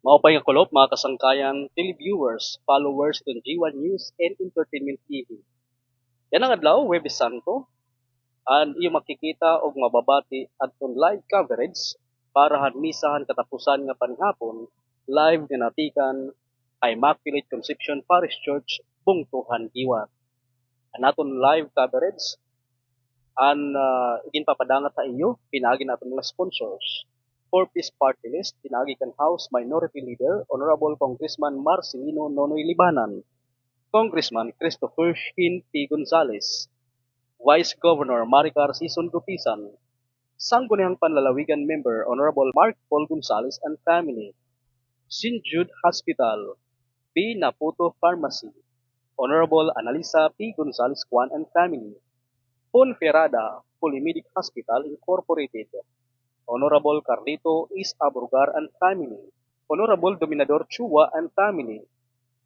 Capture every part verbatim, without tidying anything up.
Maupay nga kulop, mga kasangkayan, televiewers, followers hiton G one News and Entertainment T V. Yana nga adlaw, Huwebes Santo, an iyo makikita ug mababati adton live coverage para han misa han katapusan nga panihapon, live nga natikan ha Immaculate Conception Parish Church, bungto han Guiuan. An aton live coverage, an, ah, iginpapadangat ha iyo pinaagi han aton mga sponsors. Four Ps Party List, pinaagi kan House Minority Leader, Honorable Congressman Marcelino Nonoy Libanan, Congressman Christopher Shin P. Gonzales, Vice Governor Maricar Sison Gupisan, Sangguniang Panlalawigan Member Honorable Mark Paul Gonzales and family, Saint Jude Hospital, B. Napoto Pharmacy, Honorable Annalisa P. Gonzales Kwan and family, Ponferrada Polymedic Hospital Incorporated, Honorable Carlito Is Abrugar and family, Honorable Dominador Chua and family,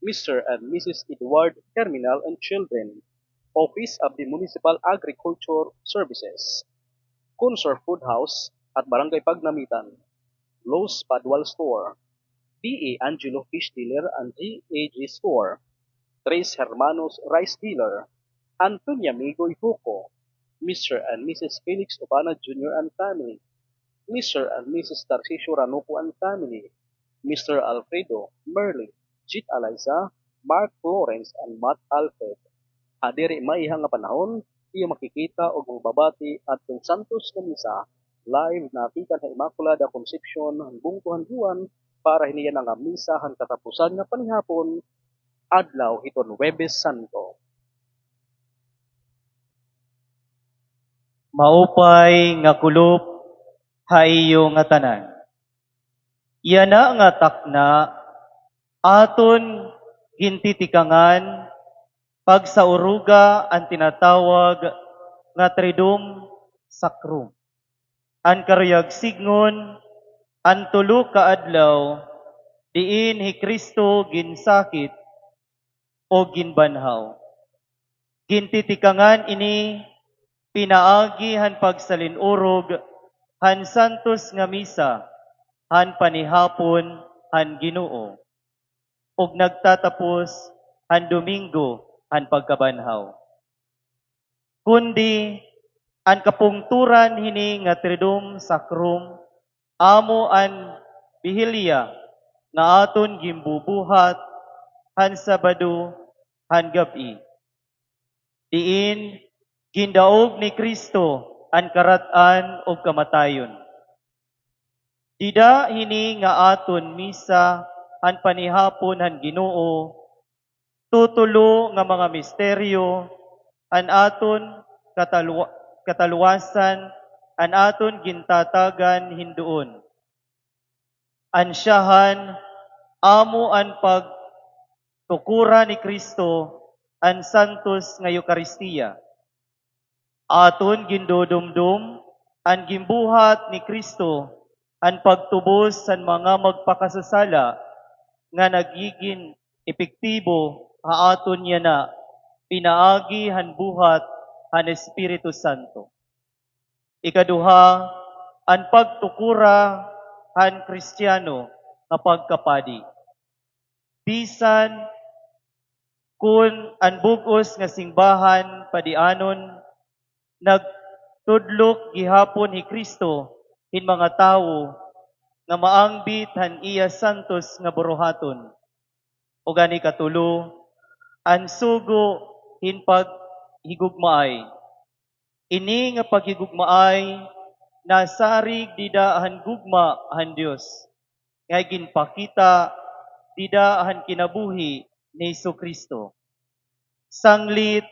Mister and Missus Edward Terminal and children, Office of the Municipal Agriculture Services, Consor Food House at Barangay Pagnamitan, Lowe's Padual Store, D A Angelo Fish Dealer and G A G Store, Tres Hermanos Rice Dealer, Antonia Migoy Huco, Mister and Missus Felix Obana Junior and family, Mister and Missus Tarcisio Ranuco and family, Mister Alfredo, Merly, Jit Eliza, Mark Lawrence, and Matt Alfred. Ha diri maiha nga panahon, iyo makikita ug magbabati adtong santos nga misa, live natikan ha Immaculada Concepcion han bungto han Guiuan para hini yana nga misa han katapusan nga panihapon, adlaw hiton Huwebes Santo. Maupay nga kulop ha iyo ngatanan. Yana nga takna, aton gintitikangan pagsauroga an tinatawag nga Triduum Sacrum. An karuyag sidngon, an tulo ka adlaw diin hi Cristo ginsakit o ginbanhaw. Gintitikangan ini pinaagi han pagsalin-urog han santos nga misa han panihapon han Ginoo, ug nagtatapos han Domingo han pagkabanhaw. Kundi an kapungtoran hini nga Triduum Sacrum amo an Bihilya nga aton ginbubuhat han Sabado han gab-i, diin gindaog ni Cristo an karat-an ug kamatayon. Dida hini nga aton misa han panihapon han Ginoo, tutulo nga mga misteryo an aton katalwa-, kataluwasan, an aton gintatagan hinduon. An syahan amo an pagtukura ni Cristo an santos nga Eukaristia. Aton gindudumdom an ginbuhat ni Cristo, an pagtubos han mga magpakasasala, nga nagigin epektibo ha aton yana pinaagi han buhat han Espiritu Santo. Ikaduha, an pagtukura han Kristiyano nga pagkapadi. Bisan kon an bug-os nga singbahan padianon, nagtudlok gihapon hi Cristo hin mga tawo nga maangbit han iya santos nga buruhaton. Ug an ikatulo, an sugo hin paghigugmaay. Ini nga paghigugmaay nasarig dida han gugma han Dios, nga ginpakita dida han kinabuhi ni Jesu-Cristo. Sanglit,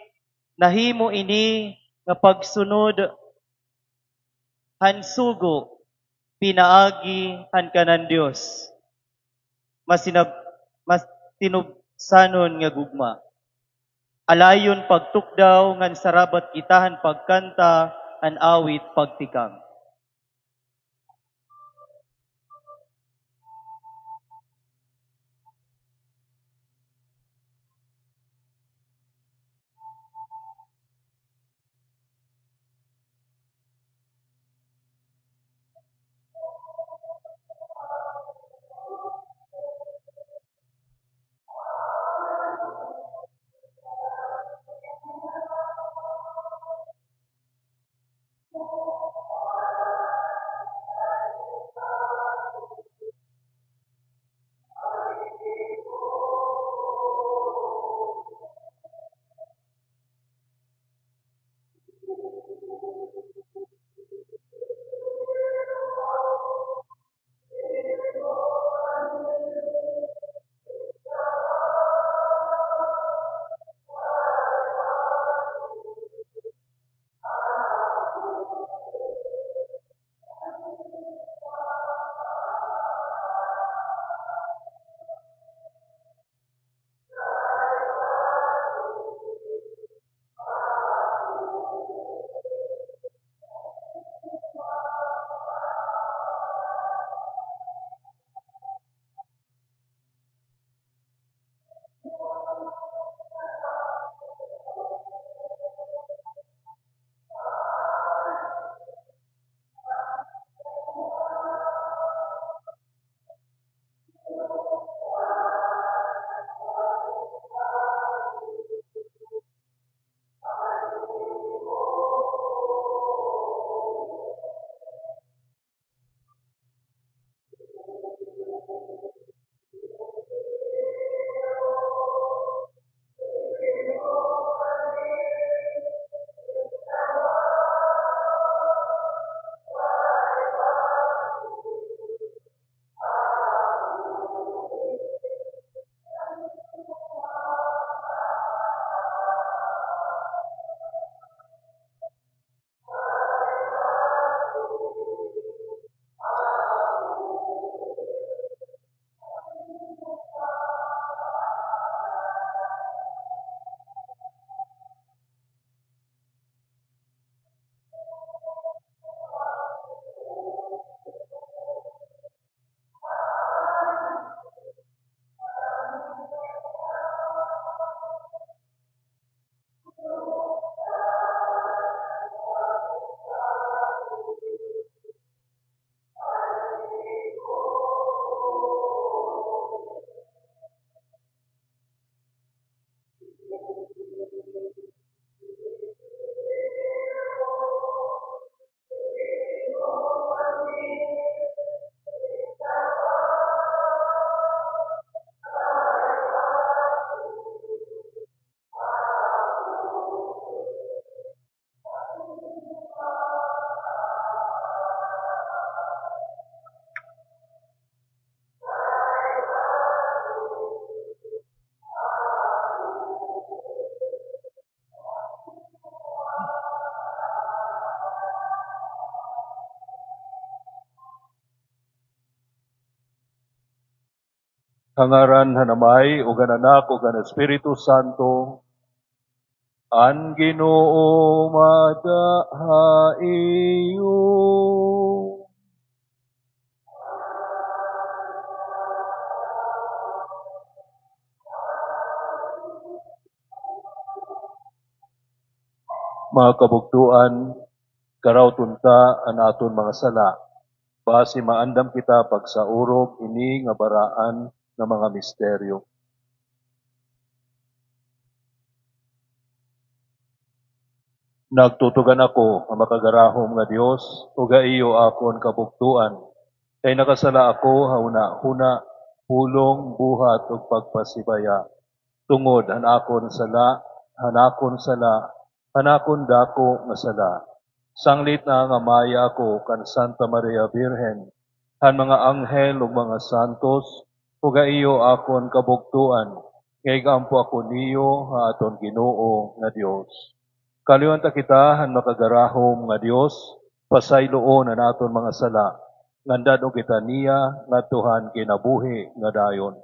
nahimo ini nga pagsunod han sugo pinaagi han kanan Dios. Masinab-, mas tinubsanon nga gugma. Alayon pagtukdaw ngan sarabat kita han pagkanta han awit pagtikang. Ha ngaran han Amay, ug han Anak, ug han Espiritu Santo. An Ginoo maada ha iyo. Mga kabugtoan, karawton ta an aton mga sala, basi maandam kita pagsaurog ini nga baraan nga mga misteryo. Nagtutugan ako nga makagarahom nga Dios, ug ha iyo akon kabugtoan, kay nakasala ako ha hunahuna, pulong, buhat, ug pagpasibaya. Tungod han akon sala, han akon sala, han akon dako nga sala. Sanglit naangamaya ako kan Santa Maria Birhen, han mga anghel ug mga santos, ug ha iyo akon kabugtoan, nga igampo ako niyo ha aton Ginoo nga Dios. Kaluy-an ta kita han makagarahom nga Dios, pasayloon an aton mga sala, ngan dad-on kita niya ngadto han kinabuhi nga dayon.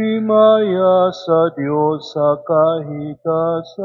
Himaya sa Dios sa kahitasan.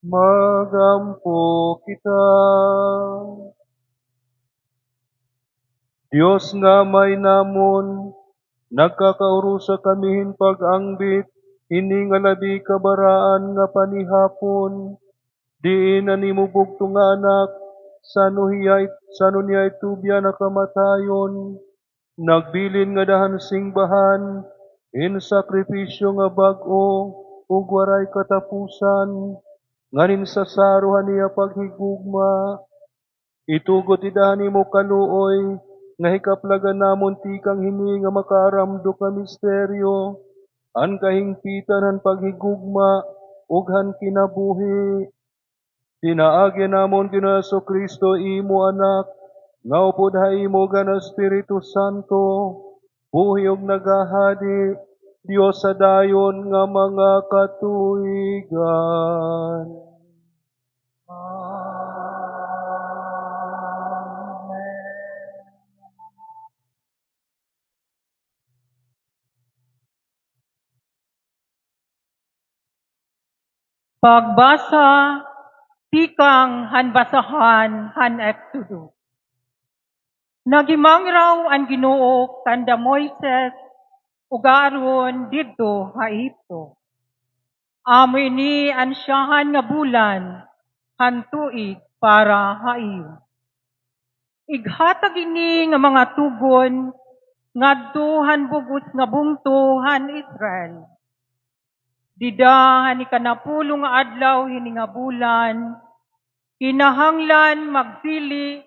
Mag-ampo kita. Dios nga Amay namon, nagkakaurusa kami hin pag-angbit hini nga labi kabaraan nga panihapon, diin an imo bugto nga Anak, san-o hiya, san-o niya itubyan ha kamatayon, nagbilin ngada han singbahan hin sakripisyo nga bag-o ug waray katapusan, ngan hin sasaro han iya paghigugma. Itugot ida han imo kaluoy nga hikaplagan namon tikang hini nga makaaramdok nga misteryo, an kahingpitan han paghigugma ug han kinabuhi. Pinaagi namon Ginoong Jesu-Cristo, imo Anak, nga upod ha imo ug han Espiritu Santo, buhi ug nagahadi, Dios sa dayon nga mga katuigan. Amen. Pagbasa tikang han basahan han Exodo. Naghimangraw an Ginoo kanda Moises ug Aaron didto ha Ehipto. Amo ini an syahan nga bulan han tuig para ha iyo. Ighatag ini nga mga tugon ngadto han bug-os nga bungto han Israel. Dida han ikanapulo nga adlaw hini nga bulan, kinahanglan magpili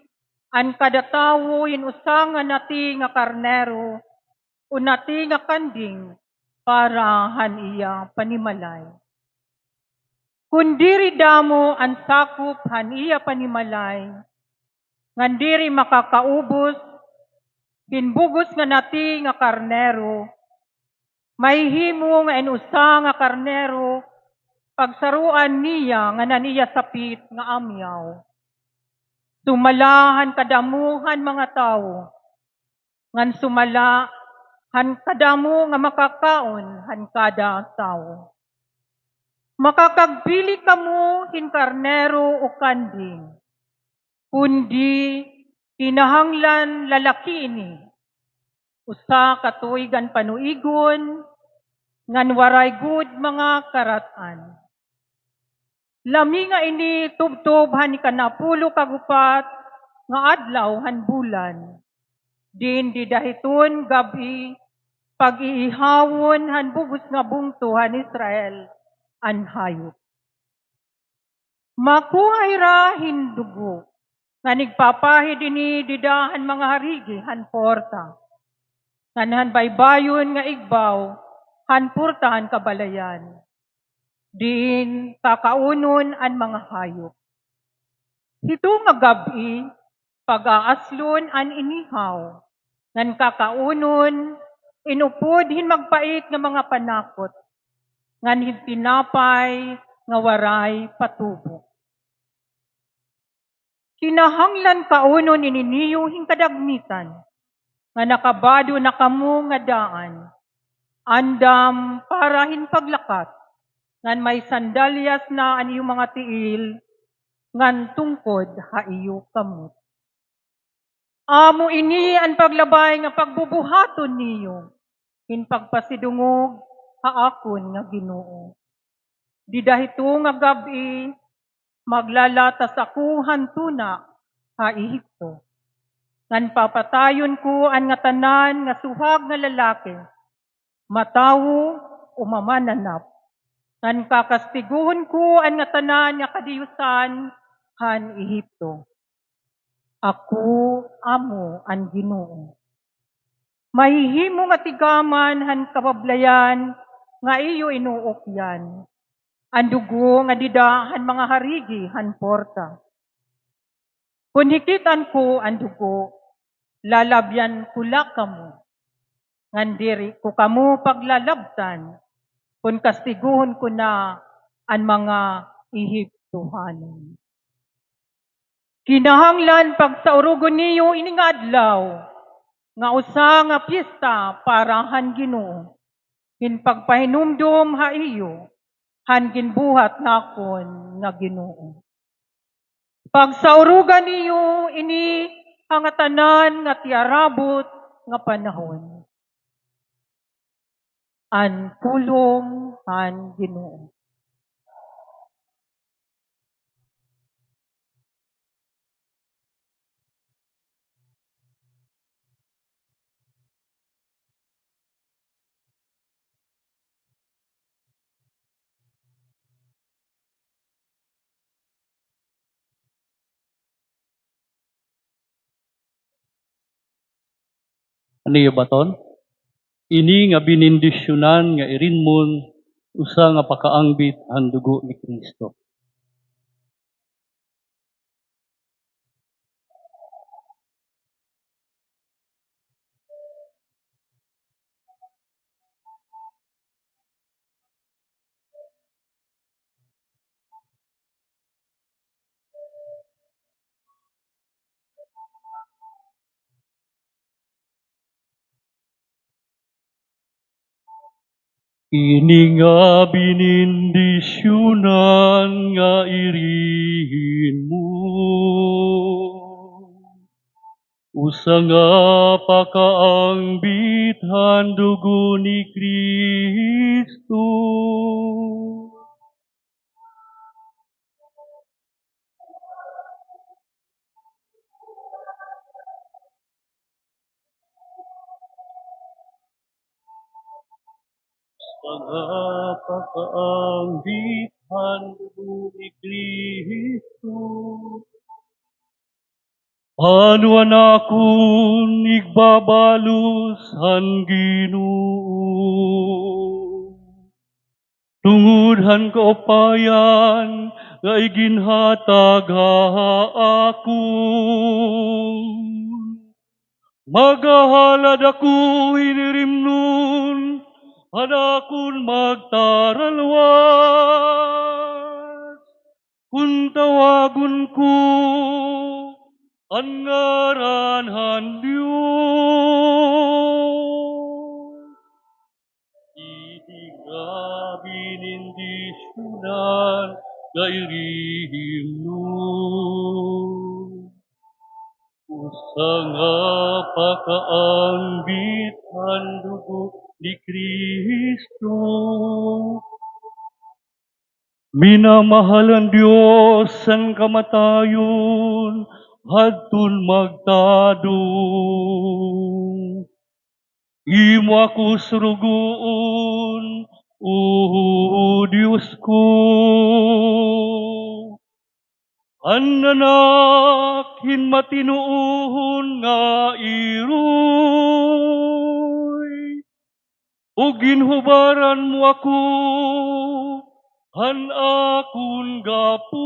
an kada tawo hin usa nga nati nga karnero o nati nga kanding para han iya panimalay. Kon diri damo an sakop han iya panimalay, ngan diri makakaubos hin bug-os nga nati nga karnero, mahihimo nga in usa nga karnero pagsaroan niya ngan an iya sapit nga amyaw. Sumala han kadamo han mga tawo, ngan sumala han kadamo nga makakaon han kada tawo. Makakagpili kamo hin karnero o kanding, kundi kinahanglan lalaki ini, usa ka tuig an panuigon, ngan waray gud mga karat-an. Lami nga ini tubtob han ikanapulo kag upat nga adlaw han bulan. Diin dida hiton gab-i pag-iihawon han bug-os nga bungto han Israel an hayop. Makuha hira hin dugo, ngan igpapahid ini dida han mga harigi han porta, ngan han baybayon nga igbaw han porta han kabalayan, diin kakaunon an mga hayop. Hito nga gab-i, pag-aaslon an inihaw, ngan kakaunon in upod hin magpait nga mga panakot, ngan hin tinapay nga waray patubo. Kinahanglan kaunon ini niyo hin kadagmitan, nga nakabado na kamo nga daan, andam para hin paglakat, ngan may sandalyas na an iyo mga tiil, ngan tungkod ha iyo kamot. Amo ini an paglabay nga pagbubuhaton niyo hin pagpasidungog ha akon nga Ginoo. Dida hito nga gab-i, maglalatas ako han tuna ha Ehipto, ngan papatayon ko an ngatanan nga suhag nga lalaki, matawo o mamananap, ngan kakastiguhon ko an ngatanan nga kadiyusan han Ehipto. Ako amo an Ginoo. Mahihimo nga tigaman han kabablayan nga iyo inuukyan, an dugo nga dida han mga harigi han porta. Kon hikit-an ko an dugo, lalabyan ko la kamo, ngan diri ko kamo paglalabtan, kon kastiguhon ko na an mga Ehiptohanon. Kinahanglan pagsaurogon niyo ini nga adlaw nga usa nga piyesta para han Ginoo, hin pagpahinumdom ha iyo han ginbuhat nakon nga Ginoo. Pagsaurogan niyo ini ha ngatanan nga tiarabot nga panahon. An pulong han Ginoo. Ano iyo baton? Ini nga benendisyonan nga irinmon, usa nga pakaangbit han dugo ni Kristo. Ini nga benendisyonan nga irinmon, usa nga pakaangbit han dugo ni Kristo. Usa nga pakaangbit han dugo ni Kristo. Ano an akon igbabalos han Ginoo, tungod han kaupayan nga iginhatag ha akon. Maghahalad ako hin irimnon an akon magtaralwas, kon tawagon ko an ngaran han Dios. Ini nga benendisyonan nga irimnon, usa nga pakaangbit han dugo ni Kristo. Minamahal han Dios an kamatayon hadton magtadom. Imo ako surugoon, O Dios ko, an anak hin matinuohon nga iroy, ug ginhubaran mo ako han akon gapos.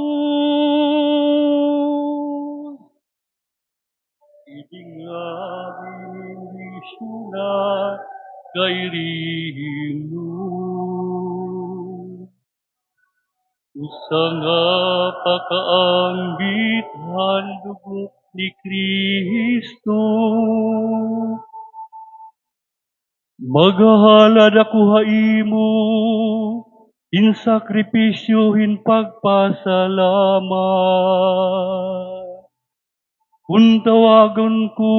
Ini nga benendisyonan nga irimnon, usa nga pakaangbit han dugo ni Kristo. Maghahalad ako ha imo hin sakripisyo hin pagpasalamat, kon tawagon ko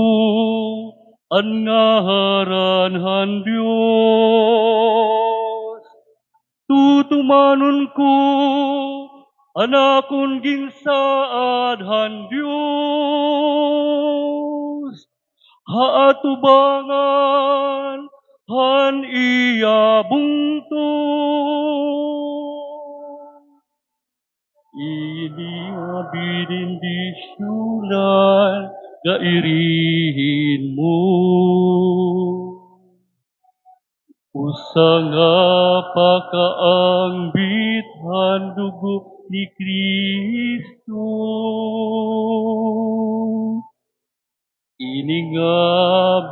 an ngaran han Dios. Tutumanon ko an akon ginsaad han Dios ha atubangan han iya bungto. Ini nga benendisyonan nga irimnon, usa nga pakaangbit han dugo ni Kristo. Ini nga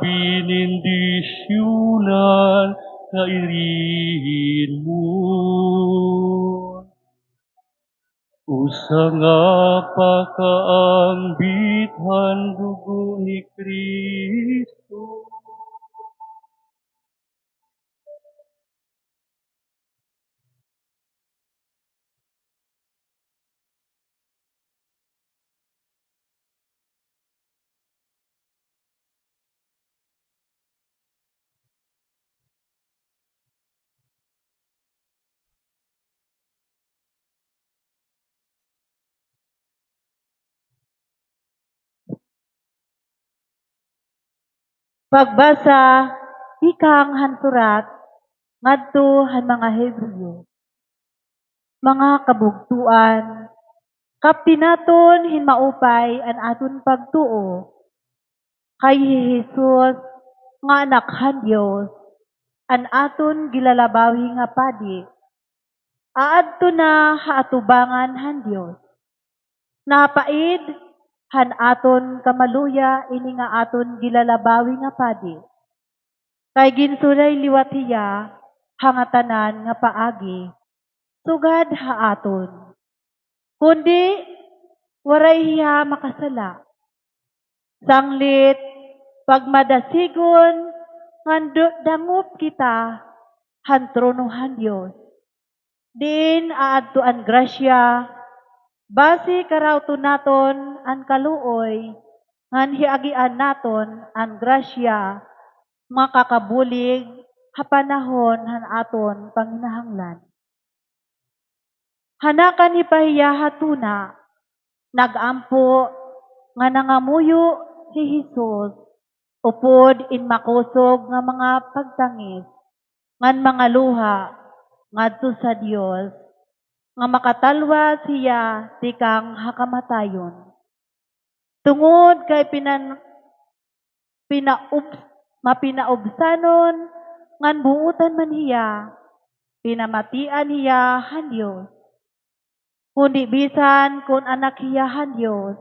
benendisyonan nga irimnon, Usa nga pakaambit han dugo ni Kristo. Pagbasa tikang han surat ngadto han mga Hebreo. Mga kabugtoan, kapti naton hin maupay an aton pagtuo, kay hi Jesus nga Anak han Dios, an aton gilalabawi nga Padi, aadto na ha atubangan han Dios. Napaid han aton kamaluya ini nga aton gilalabawi nga Padi, kay ginsulay liwat hiya ha ngatanan nga paagi sugad ha aton. Kundi waray hiya makasala, sanglit pagmadasigon ngan du-, dangop kita han trono han Dios. Diin aadto an grasya, basi karawton naton an kaluoy, ngan hiagian naton an grasya makakabulig ha panahon han aton panginahanglan. Hanakan hipahiya ha tuna, nag-ampo nga nangamuyo hi Jesus upod in makosog nga mga pagtangis ngan mga luha ngadto sa Dios, nga makatalwas hiya tikang ha kamatayon. Tungod kay pinan-, pinaub-, mapinaubsanon ngan buotan man hiya, pinamatian hiya han Dios. Kundi bisan kon Anak hiya han Dios,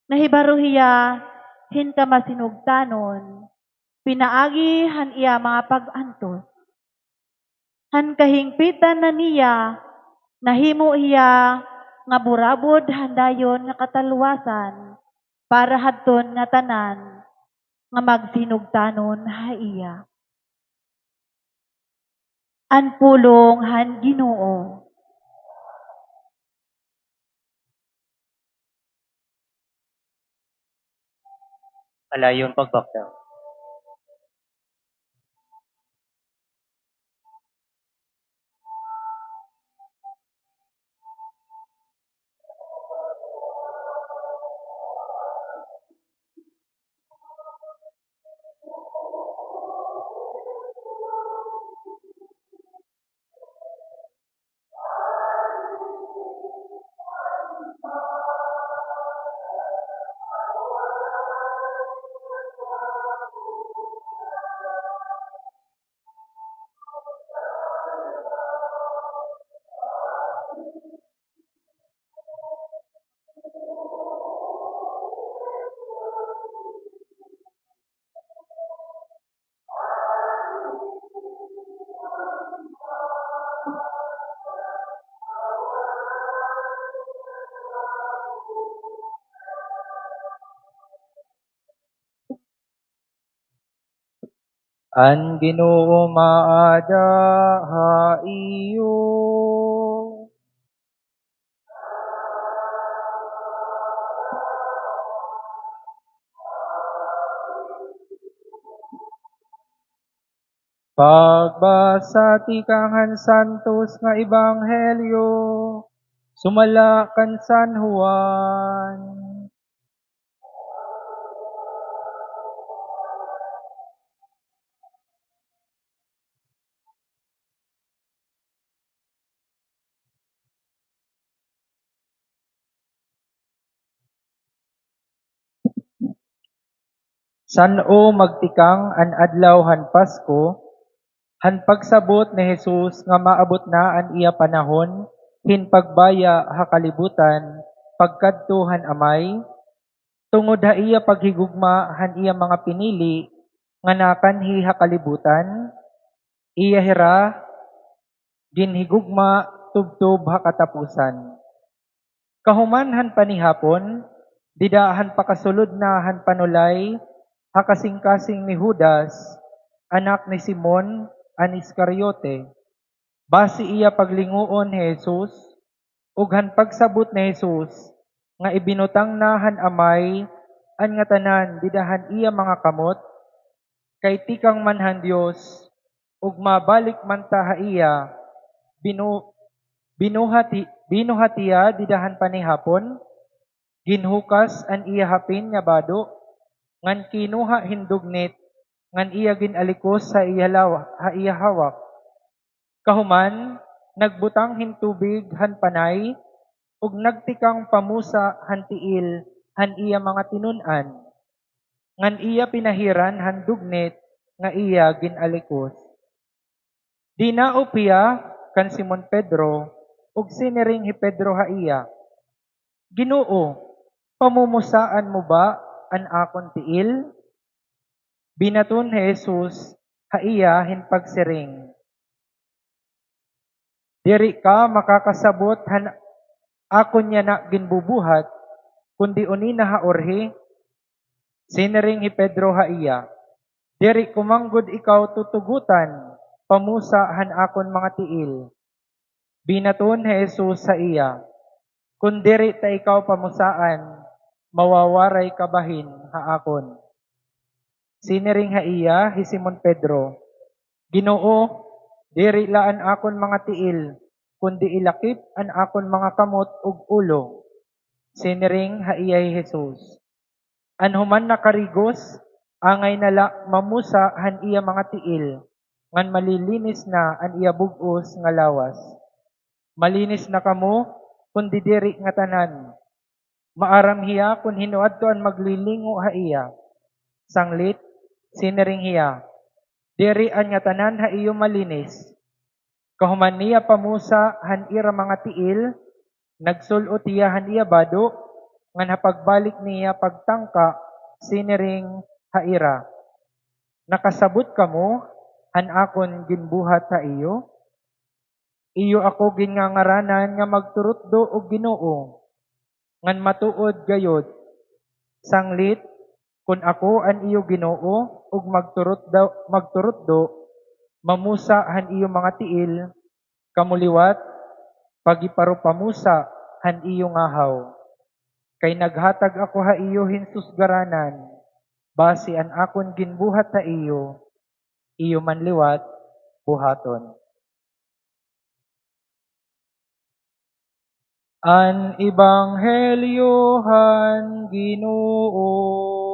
nahibaro hiya hin kamasinugtanon pinaagi han iya mga pag-antos. Han kahingpitan na niya, nahimo hiya nga burabod han dayon nga katalwasan para hadton ngatanan nga magsinugtanon ha iya. An pulong han Ginoo. Alayon pagbakta. An Ginoo maada ha iyo. Pagbasa tikang han Santos nga Ebanghelyo sumala kan San Juan. San-o magtikang an adlaw han Pasko, han pagsabot ni Jesus nga maabot na an iya panahon hin pagbaya ha kalibutan pagkadto han Amay, tungod ha iya paghigugma han iya mga pinili nga nakanhi ha kalibutan, iya hira ginhigugma tubtob ha Kahuman han panihapon, dida han pakasulod na han panulay ha kasingkasing ni Judas, anak ni Simon an Iscariote, basi iya paglinguon hi Jesus, ug han pagsabot ni Jesus nga ibinutang na han Amay an ngatanan dida han iya mga kamot, kay tikang man han Dios, ug mabalik man ta ha iya, binu-, binuhat hi-, binuhat hiya dida han panihapon, ginhukas an iya hapin nga bado, ngan kinuha hin dugnit, ngan iya gin-alikos ha iya lawa-, ha iya hawak. Kahuman, nagbutang hin tubig han panay, ug nagtikang pamusa han tiil han iya mga tinun-an, ngan iya pinahiran han dugnit nga iya gin-alikos. Dinaop hiya kan Simon Pedro, ug siniring hi Pedro ha iya, "Ginoo, pamumusaan mo ba an akon tiil?" Binaton hi Jesus ha iya hin pagsiring, "Diri ka makakasabot han akon yana ginbubuhat, kundi unina ha urhi." Siniring hi Pedro ha iya, "Diri ko man gud ikaw tutugotan pamusa han akon mga tiil." Binaton hi Jesus ha iya, "Kon diri ta ikaw pamusaan, mawawaray ka bahin ha akon?" Siniring ha iya hi Simon Pedro, "Ginoo, diri la an akon mga tiil, kundi ilakip an akon mga kamot ug ulo." Siniring ha iya hi Jesus, "An human nakarigos, angay na la mamusa han iya mga tiil, ngan malilinis na an iya bug-os nga lawas. Malinis na kamo, kundi diri ngatanan." Maaram hiya kon hin-o adto an maglilingu ha iya. Sanglit, siniring hiya, "Diri an ngatanan ha iyo malinis." Kahuman niya pamusa han ira mga tiil, nagsul-ot hiya han iya bado, ngan ha pagbalik niya pagtangka, siniring ha ira, "Nakasabot kamo han akon ginbuhat ha iyo? Iyo ako gingangaranan nga magturutdo og Ginoo, ngan matuod gayod. Sanglit, kon ako an iyo Ginoo ug magturutdo, magturutdo, mamusa han iyo mga tiil, kamo liwat, pagiparupamusa han iyo ngahaw. Kay naghatag ako ha iyo hin susgaranan, basi an akon ginbuhat ha iyo, iyo man liwat buhaton." An Ebanghelyo han Ginoo.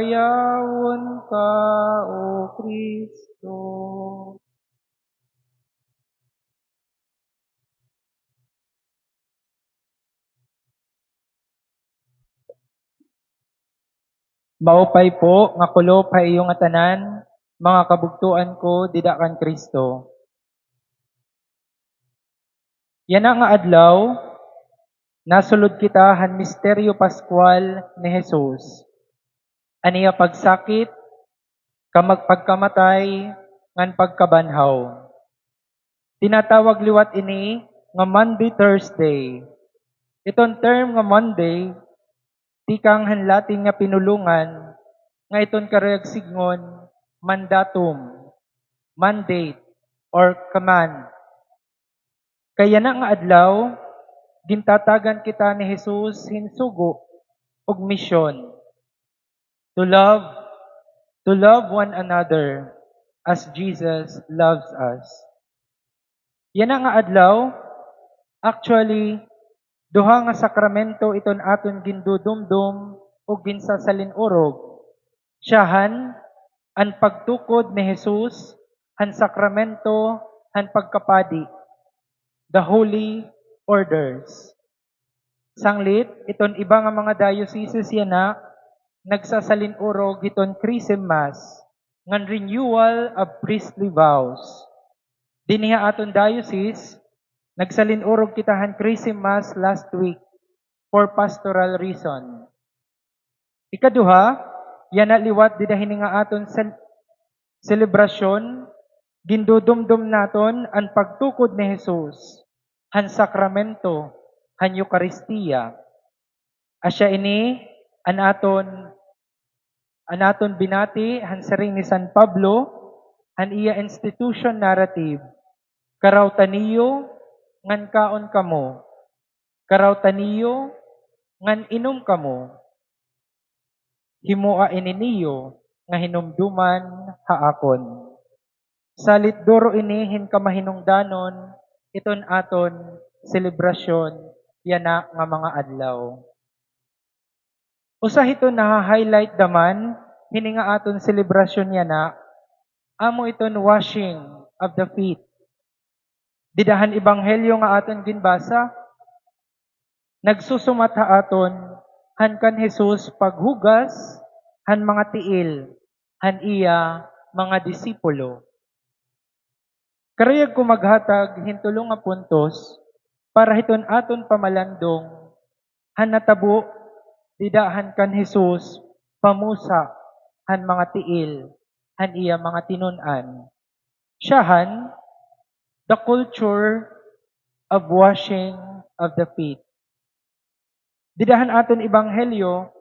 Pagdayawon ka, O Kristo. Maupay po nga kulop ha iyo ngatanan, mga kabugtoan ko dida kan Kristo. Yana nga adlaw, nasulod kita han misteryo Paskual ni Jesus, an iya pagsakit, kamag-, pagkamatay, ngan pagkabanhaw. Tinatawag liwat ini nga Maundy Thursday. Iton term nga Maundy, tikang han Latin nga pinulongan, nga iton karuyag sidngon, mandatum, mandate, or command. Kay yana nga adlaw, gintatagan kita ni Jesus hin sugo ug misyon. To love, to love one another as Jesus loves us. Yana nga adlaw, actually, duha nga sakramento iton aton gindudumdom ug ginsasalin-urog. Siyahan, an pagtukod ni Jesus han sakramento han pagkapadi, the holy orders. Sanglit, iton iba nga mga dioceses yana, nagsasalin-urog hiton Chrism Mass, ngan renewal of priestly vows. Dinhi ha aton diocese, nagsalin-urog kita han Chrism Mass last week for pastoral reason. Ikaduha, yana liwat dida hini nga aton sel-, selebrasyon, gindudumdom naton an pagtukod ni Jesus. han sakramento han Eukaristia. Asya ini an aton, an aton binati han siring ni San Pablo han iya institution narrative, "Karawta niyo ngan kaon kamo, karawta niyo ngan inom kamo. Himoa ini niyo nga hinumdoman ha akon." Salit duro ini hin kamahinungdanon hiton aton selebrasyon yana nga mga adlaw. Usa hiton naha-highlight daman hini nga aton selebrasyon yana, amo iton washing of the feet. Dida han ebanghelyo nga aton ginbasa, nagsusumat ha aton han kan Jesus paghugas han mga tiil han iya mga disipulo. Karuyag ko maghatag hin tulo nga puntos para hiton aton pamalandong han natabo dida han kan Jesus pamusa han mga tiil han iya mga tinun-an. Siyahan, the culture of washing of the feet. Dida han aton ebanghelyo,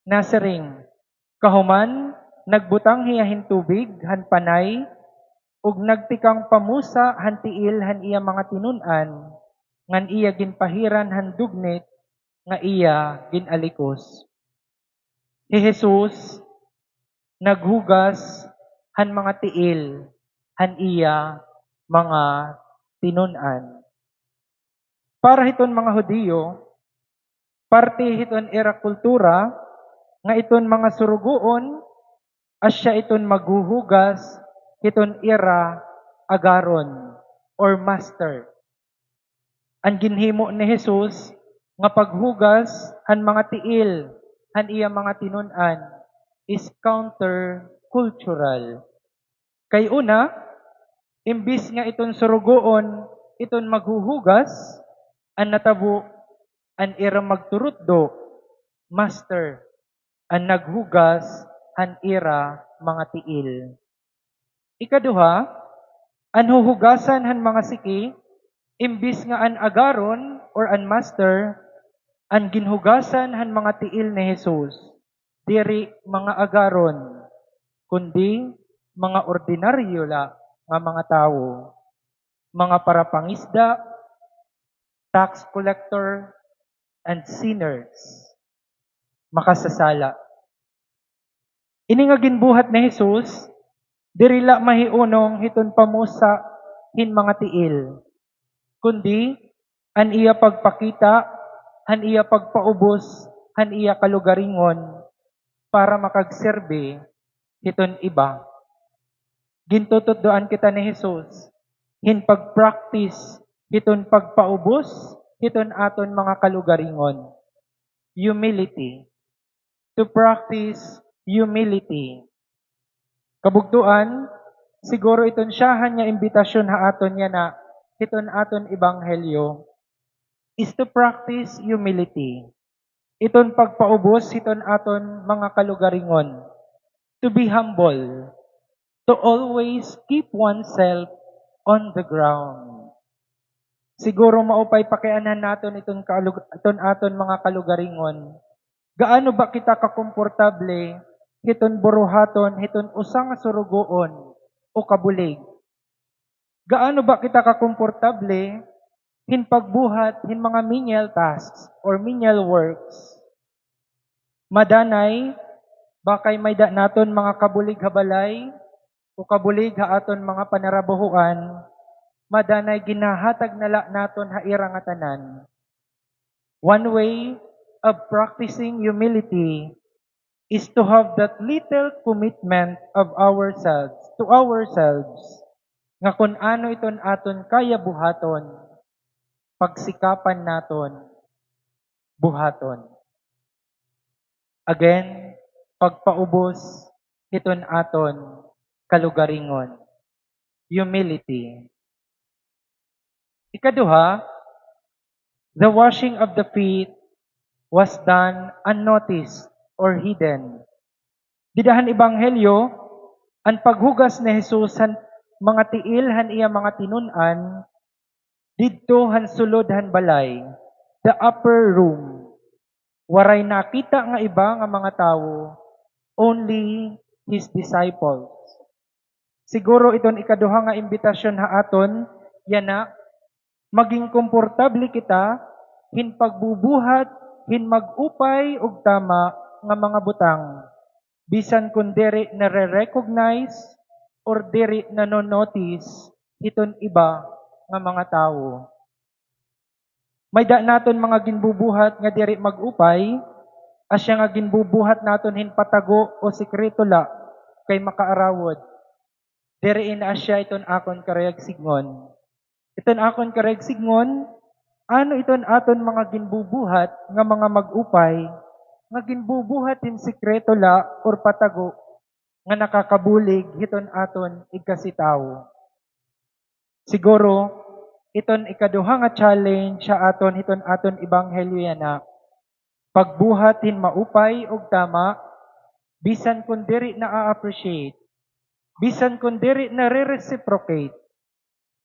nasiring, kahuman, nagbutang hiya hin tubig han panay, ug nagtikang pamusa han tiil han iya mga tinun-an, ngan iya ginpahiran han dugnit nga iya gin-alikos. Hi Jesus naghugas han mga tiil han iya mga tinun-an. Para hiton mga Hudiyo, parte hiton ira kultura nga iton mga surugoon asya iton maghuhugas hiton ira agaron or master. An ginhimo ni Jesus nga paghugas han mga tiil han iya mga tinun-an is countercultural. Kay una, imbis nga iton surugoon iton maghuhugas, an natabo an ira magturutdo, master, an naghugas han ira mga tiil. Ikaduha, an huhugasan han mga siki, imbis nga an agaron or an master, an ginhugasan han mga tiil ni Jesus, diri mga agaron, kundi mga ordinaryo la nga mga tawo, mga parapangisda, tax collector, and sinners, makasasala. Ini nga ginbuhat ni Jesus, diri la mahiunong hiton pamusa hin mga tiil, kundi an iya pagpakita han iya pagpaubos han iya kalugaringon para makagserbi hiton iba. Gintututdoan kita ni Jesus hin pag-practice hiton pagpaubos hiton aton mga kalugaringon. Humility. To practice humility. Kabugtoan, siguro iton siyahan nga imbitasyon ha aton yana hiton aton ebanghelyo is to practice humility. Iton pagpaubos hiton aton mga kalugaringon. To be humble. To always keep oneself on the ground. Siguro maupay pakianhan naton iton kalug-, iton aton mga kalugaringon. Gaano ba kita kakomportable hiton buruhaton hiton usa nga surugoon o kabulig? Gaano ba kita kakomportable hin pagbuhat hin mga menial tasks or menial works? Madanay, bakay may-ada naton mga kabulig ha balay o kabulig ha aton mga panarabahoan, madanay ginhahatag na la naton ha ira ngatanan. One way of practicing humility is to have that little commitment of ourselves, to ourselves, nga kun ano iton aton kaya buhaton, pagsikapan naton buhaton. Again, pagpaubos hiton aton kalugaringon. Humility. Ikaduha, the washing of the feet was done unnoticed or hidden. Dida han ebanghelyo, an paghugas ni Jesus han mga tiil han iya mga tinun-an, didto han sulod han balay, the upper room. Waray nakita nga iba nga mga tawo, only his disciples. Siguro iton ikaduha nga imbitasyon ha aton, yana, maging komportable kita hin pagbubuhat hin mag-upay ug tama nga mga butang, bisan kon diri nare-recognize or diri nano-notice hiton iba nga mga tawo. Mayda naton mga ginbubuhat nga diri mag-upay, asya nga ginbubuhat naton hin patago o sekreto la kay makaarawod. Diri ini asya iton akon karuyag sidngon. Iton akon karuyag sidngon, ano iton aton mga ginbubuhat nga mga mag-upay, nga ginbubuhat hin sekreto la or patago, nga nakakabulig hiton aton igkasitawo. Siguro, iton ikaduha nga challenge ha aton hiton aton ebanghelyo yana, pagbuhat hin maupay ug tama, bisan kon diri na-appreciate, bisan kon diri nare-reciprocate,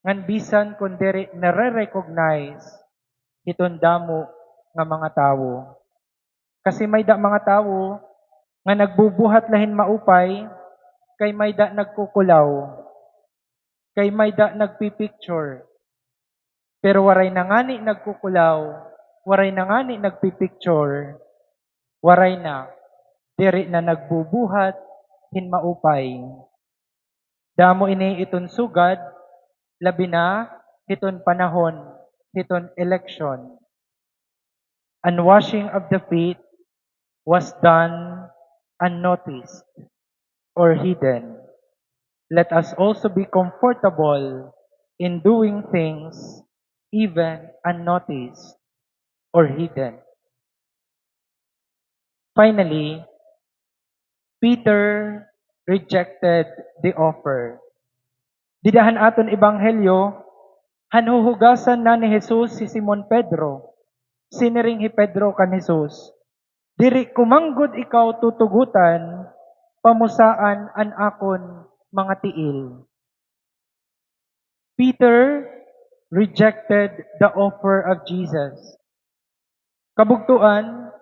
ngan bisan kon diri nare-recognize hiton damo nga mga tawo. Kasi mayda mga tawo nga nagbubuhat la hin maupay, kay mayda nagkukulaw, kay mayda nagpi-picture. Pero waray na ngani nagkukulaw, waray na ngani nagpi-picture, waray na, diri na nagbubuhat hin maupay. Damo ini iton sugad, labi na hiton panahon hiton election. And washing of the feet was done unnoticed or hidden. Let us also be comfortable in doing things even unnoticed or hidden. Finally, Peter rejected the offer. Dida han aton ebanghelyo, han huhugasan na ni Jesus hi Simon Pedro, siniring hi Pedro kan Jesus, "Diri ko man gud ikaw tutugotan pamusaan an akon mga tiil." Peter rejected the offer of Jesus. Kabugtoan,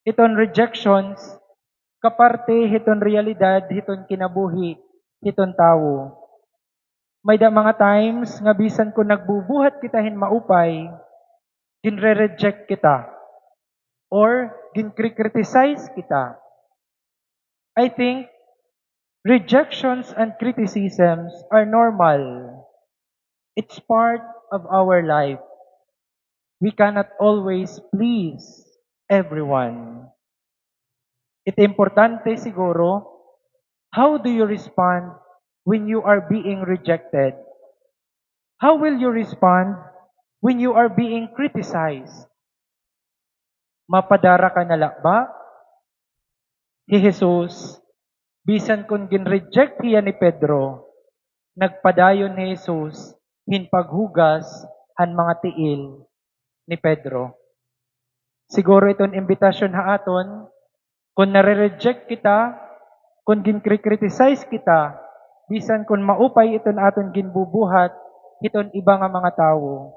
iton rejections, kaparte hiton realidad hiton kinabuhi hiton tawo. Mayda mga times nga bisan kon nagbubuhat kita hin maupay, ginre-reject kita or ginkri-criticize kita. I think rejections and criticisms are normal. It's part of our life. We cannot always please everyone. It importante siguro, how do you respond when you are being rejected? How will you respond when you are being criticized? Mapadara ka na la ba? Hi Jesus, bisan kon gin-reject hiya ni Pedro, nagpadayon hi Jesus hin paghugas han mga tiil ni Pedro. Siguro iton imbitasyon ha aton, kon nare-reject kita, kon ginkri-criticize kita, bisan kon maupay iton aton ginbubuhat hiton iba nga mga tawo,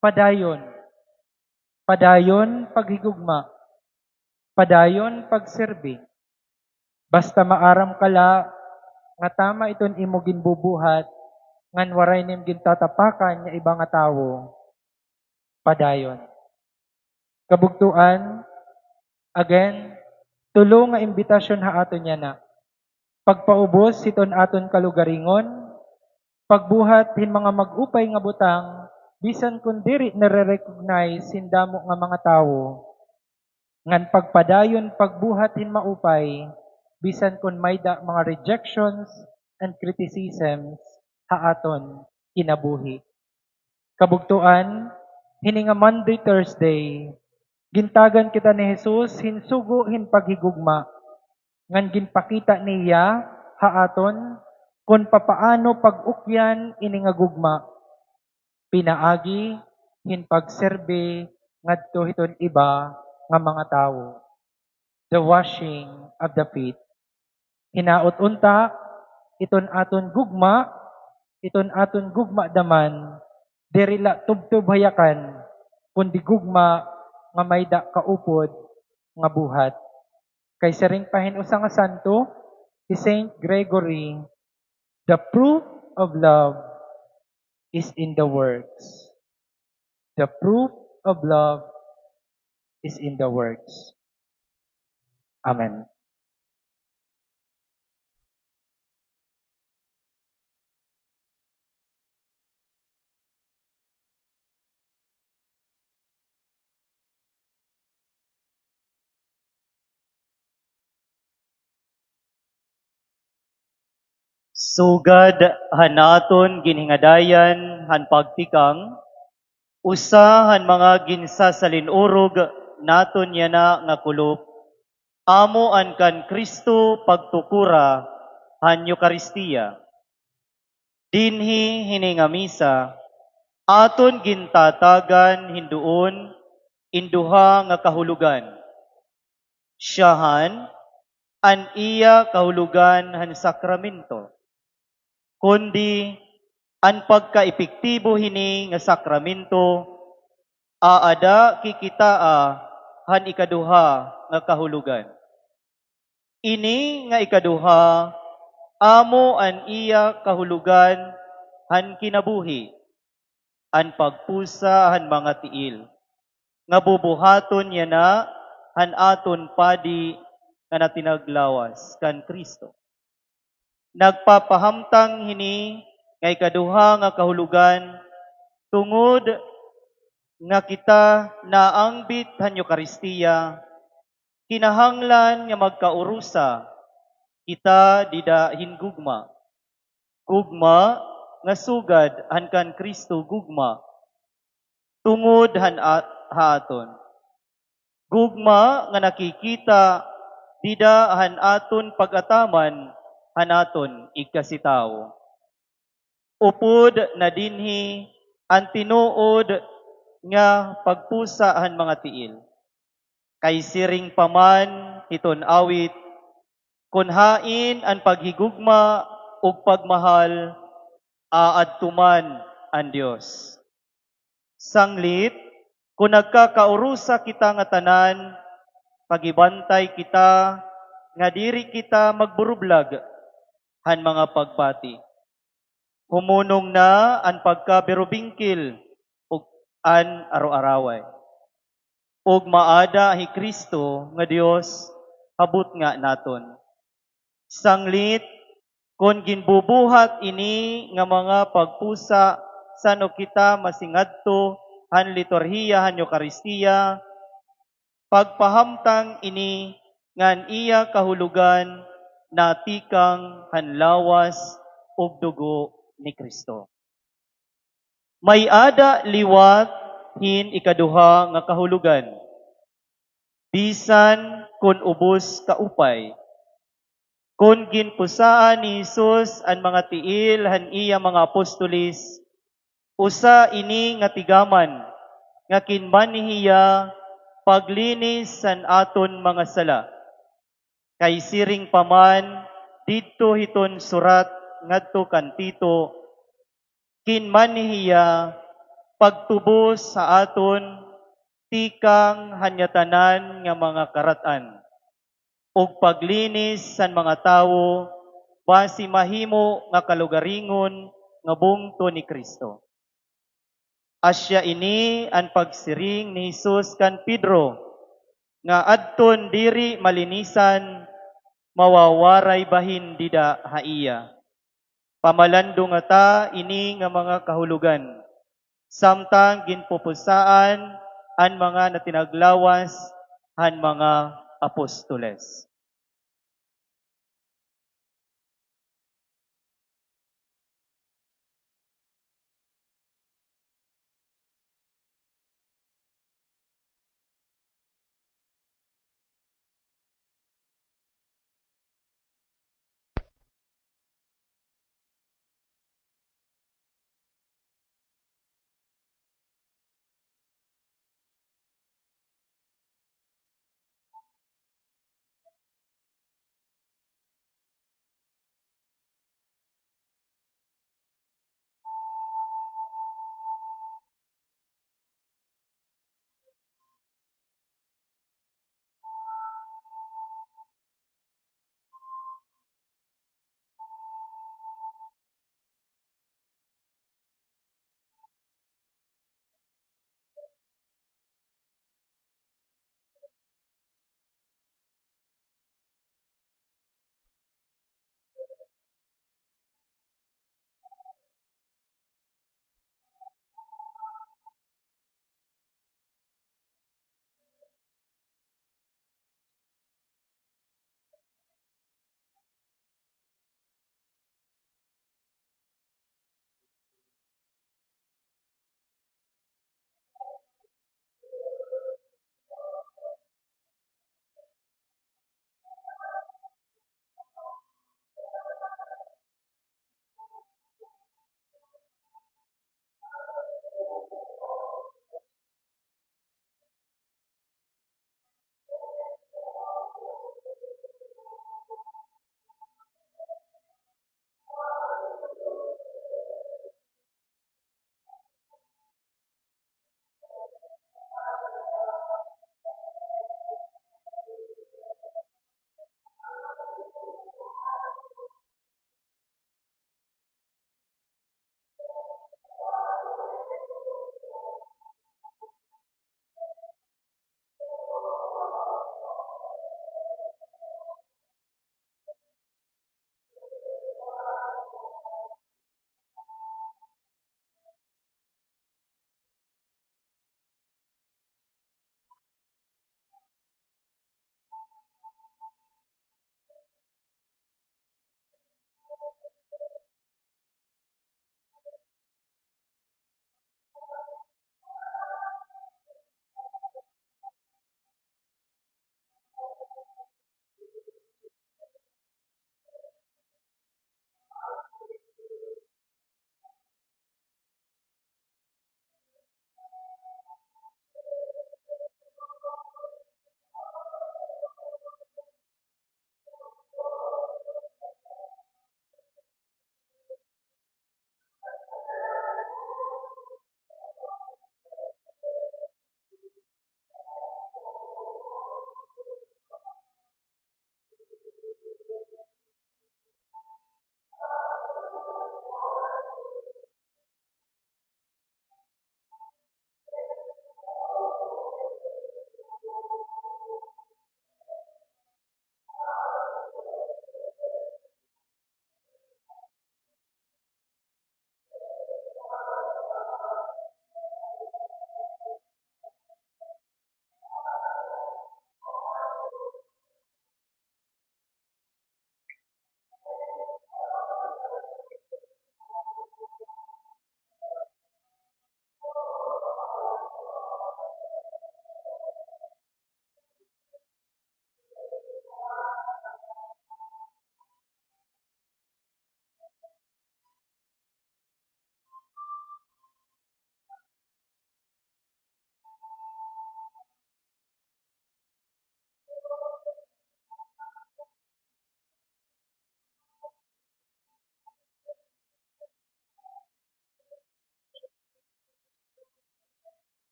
padayon. Padayon paghigugma. Padayon pagserbi. Basta maaram ka la nga tama iton imo ginbubuhat, ngan waray nim gintatapakan nga iba nga tawo, padayon. Kabugtoan, again, tulo nga imbitasyon ha aton yana. Pagpaubos hiton aton kalugaringon, pagbuhat hin mga mag-upay nga butang, bisan kon diri nare-recognize hin damo nga mga tawo. Ngan pagpadayon pagbuhat hin maupay, bisan kon mayda mga rejections and criticisms ha aton kinabuhi. Kabugtoan, hini nga Monday, Thursday, gintagan kita ni Jesus hin sugo hin paghigugma, ngan ginpakita niya ha aton kon papaano pag-ukyan ini nga gugma pinaagi hin pagserbi ngadto hiton iba nga mga tawo. The washing of the feet. Hinaot unta, iton aton gugma, iton aton gugma daman, Diri la tubtob ha yakan, kundi gugma nga may-ada kaupod nga buhat. Kay siring pa hin usa nga santo, hi Saint Gregory, "The proof of love is in the works." The proof of love is in the works. Amen. Sugad han aton ginhingadayan han pagtikang, usa han mga ginsasalin-urog naton yana nga kulop, amo an kan Cristo pagtukora han Eukaristia. Dinhi hini nga misa, aton gintatagan hin duon in duha nga kahulogan. Siyahan, an iya kahulogan han sakramento. Kundi, an pagkaepektibo hini nga sakramento, aada kikitaa han ikaduha nga kahulogan. Ini nga ikaduha, amo an iya kahulogan han kinabuhi, an pagpusa han mga tiil, nga bubuhaton yana han aton Padi nga natinaglawas kan Cristo. Nagpapahamtang hini nga ikaduha nga kahulogan, tungod nga kita naangbit han Eukaristia, kinahanglan nga magkaurusa kita dida hin gugma. Gugma nga sugad han kan Cristo gugma tungod han a-, ha aton. Gugma nga nakikita dida han aton pag-ataman han aton igkasitawo. Upod na dinhi an tinuod nga pagpusa han mga tiil. Kay siring pa man hiton awit, kon hain an paghigugma ug pagmahal, aadto man an Dios. Sanglit, kon nagkakaurusa kita ngatanan, paghibantay kita nga diri kita magburublag han mga pagbati. Humunong na an pagkabirubingkil ug an aroaraway. Ug maada hi Cristo nga Dios ha butnga naton. Sanglit, kon ginbubuhat ini nga mga pagpusa san-o kita masingadto han liturhiya han Eukaristia, pagpahamtang ini nga an iya kahulogan natikang han lawas ug dugo ni Cristo. May-ada liwat hin ikaduha nga kahulogan, bisan kon ubos kaupay. Kon ginpusaan ni Jesus an mga tiil han iya mga apostoles, usa ini nga tigaman nga kinmanhi hiya paglinis han aton mga sala. Kay siring pa man didto hiton surat ngadto kan Tito, kinmanhi hiya pagtubos ha aton tikang han ngatanan nga mga karat-an, ug paglinis han mga tawo basi mahimo nga kalugaringon nga bungto ni Cristo. Asya ini an pagsiring ni Jesus kan Pedro, nga adton diri malinisan, mawawaray bahin dida ha iya. Pamalandong ngata ini nga mga kahulogan, samtang ginpupusaan an mga natinaglawas han mga apostoles.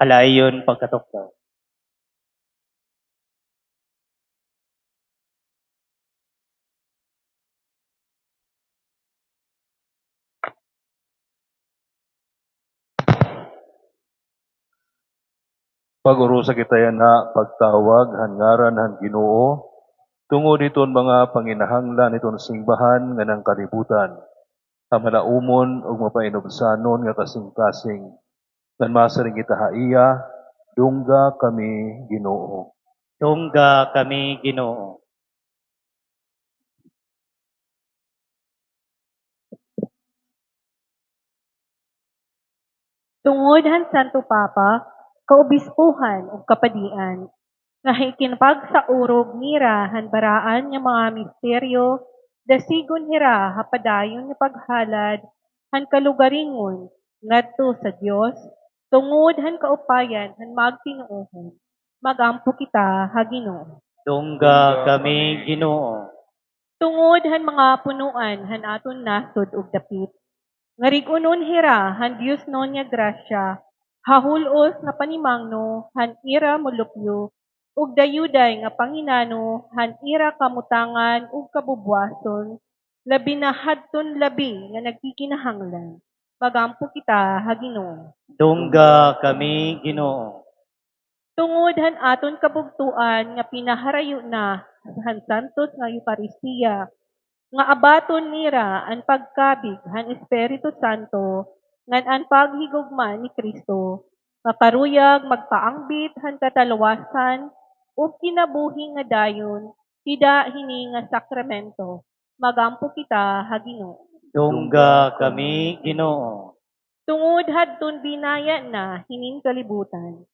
Alayon pagkatukdaw. Pag-urusa kita yana pagtawag han ngaran han Ginoo, tungod hiton mga panginahanglan hiton simbahan ngan han kalibutan, ha malaumon ug mapainubsanon nga kasingkasing. Ngan masiring kita ha iya, dungga kami, Ginoo. Dungga kami, Ginoo. Tungod han Santo Papa, kaobispohan ug kapadian, nga ikinpagsaurog nira han baraan nga mga misteryo, dasigon hira ha padayon nga paghalad han kalugaringon ngadto sa Dios, tungod han kaupayan han magtinuohon. Mag-ampo kita ha Ginoo. Dungga kami, Ginoo. Tungod han mga punoan han aton nasod ug dapit, nga rig-unon hira han diosnon nga grasya, ha hul-os nga panimangno han ira molupyo, ug dayuday nga panginano han ira kamutangan ug kabubwason, labi na hadton labi nga nagkikinahanglan. Mag-ampo kita ha Ginoo. Dungga kami, Ginoo. Tungod han aton kabugtoan nga pinaharayo na han santos nga Eukaristiya, nga abaton nira an pagkabig han Espiritu Santo ngan an paghigugma ni Cristo, nga karuyag magpaangbit han kataluwasan ug kinabuhi nga dayon dida hini nga sakramento. Mag-ampo kita ha Ginoo. Dungga kami, Ginoo. Tungod hadton binaya na hinin kalibutan,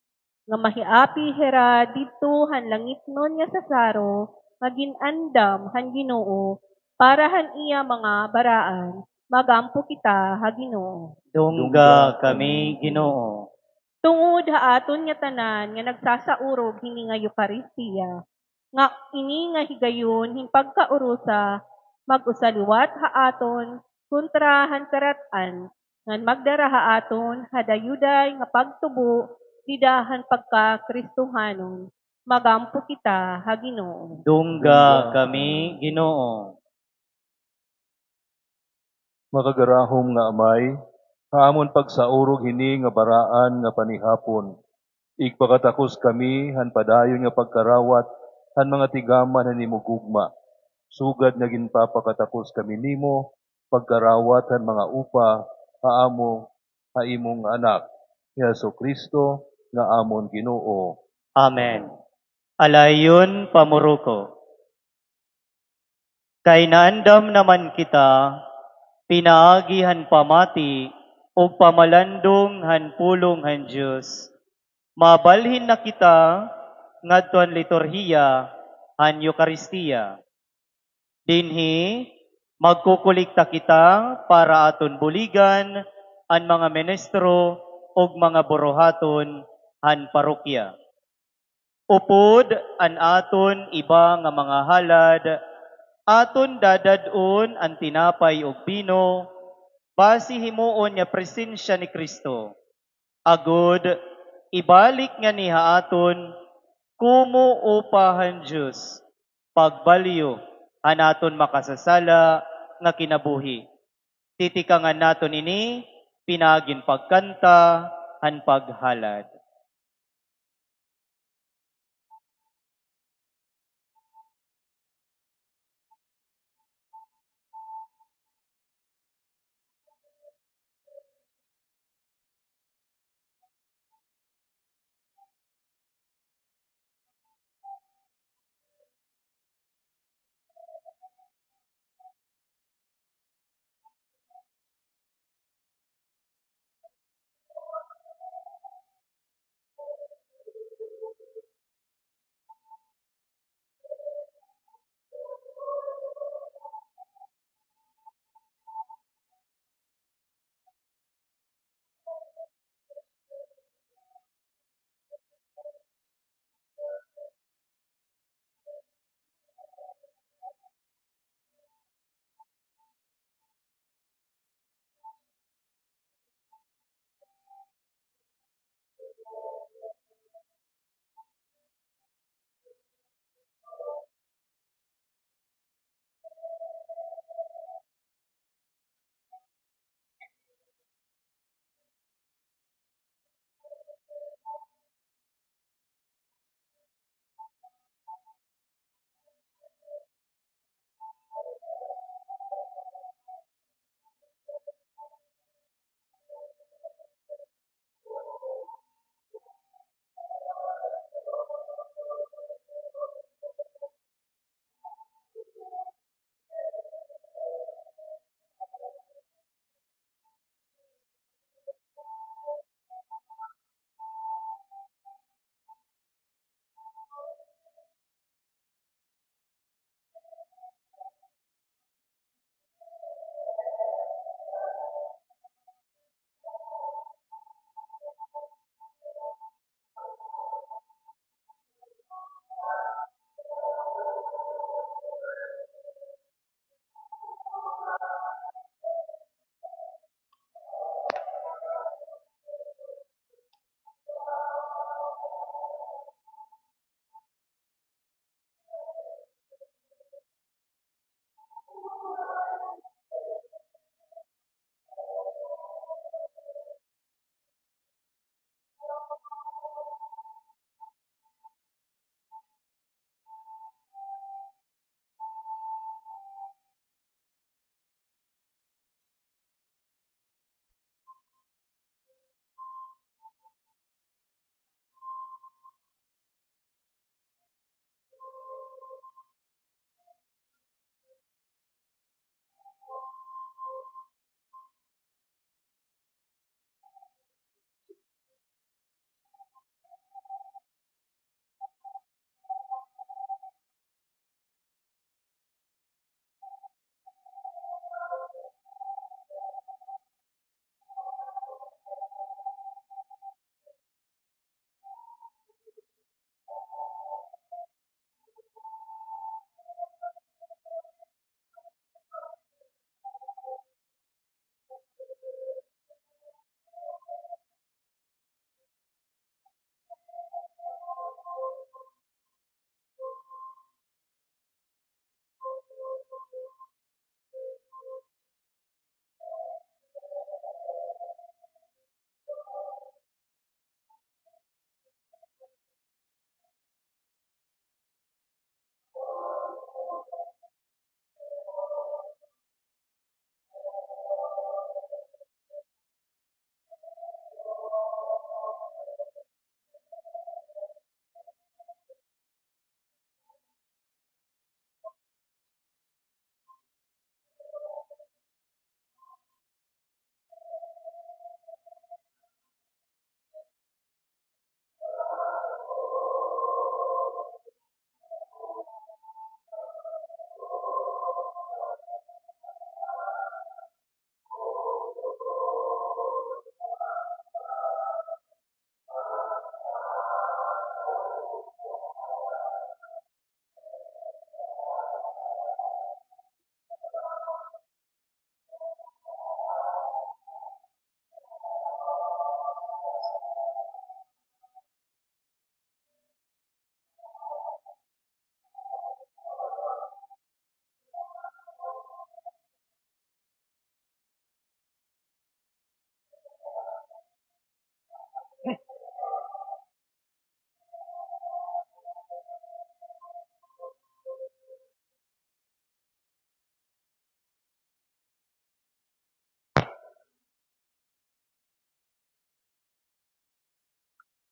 nga mahiapi hira didto han langitnon nga sasaro nga gin-andam han Ginoo para han iya mga baraan, mag-ampo kita ha Ginoo. Dungga kami, Ginoo. Tungod ha aton ngatanan nga nagsasaurog hini nga Eukaristiya, nga ini nga higayon hin pagkaurusa mag-usa liwat ha aton kontra han karat-an, ngan magdara ha aton ha dayuday nga pagtubo dida han pagkakristohanon. Mag-ampo kita ha Ginoo. Dungga kami, Ginoo. Makagarahom nga Amay, ha amon pagsaurog hini nga baraan nga panihapon, igpakatakos kami han padayon nga pagkarawat han mga tigaman han imo gugma, sugad nga ginpapakatakos kami nimo pagkarawat han mga upa ha amo, ha imo nga Anak, hi Jesu-Cristo nga amon Ginoo. Amen. Alayon pamuruko. Kay naandam naman kita, pinaagi han pamati ug pamalandong han pulong han Dios, mabalhin na kita ngadto han liturhiya han Eukaristiya. Dinhi, magkukulikta kita para aton buligan an mga ministro ug mga buruhaton han parokya. Upod an aton iba nga mga halad, aton dadad-on an tinapay ug bino, basi himuon nga presensya ni Cristo. Agod ibalik ngani ha aton komo upa han Dios, pagbalyo han aton makasasala nga kinabuhi. Titikangan naton ini pinaagin pagkanta han paghalad.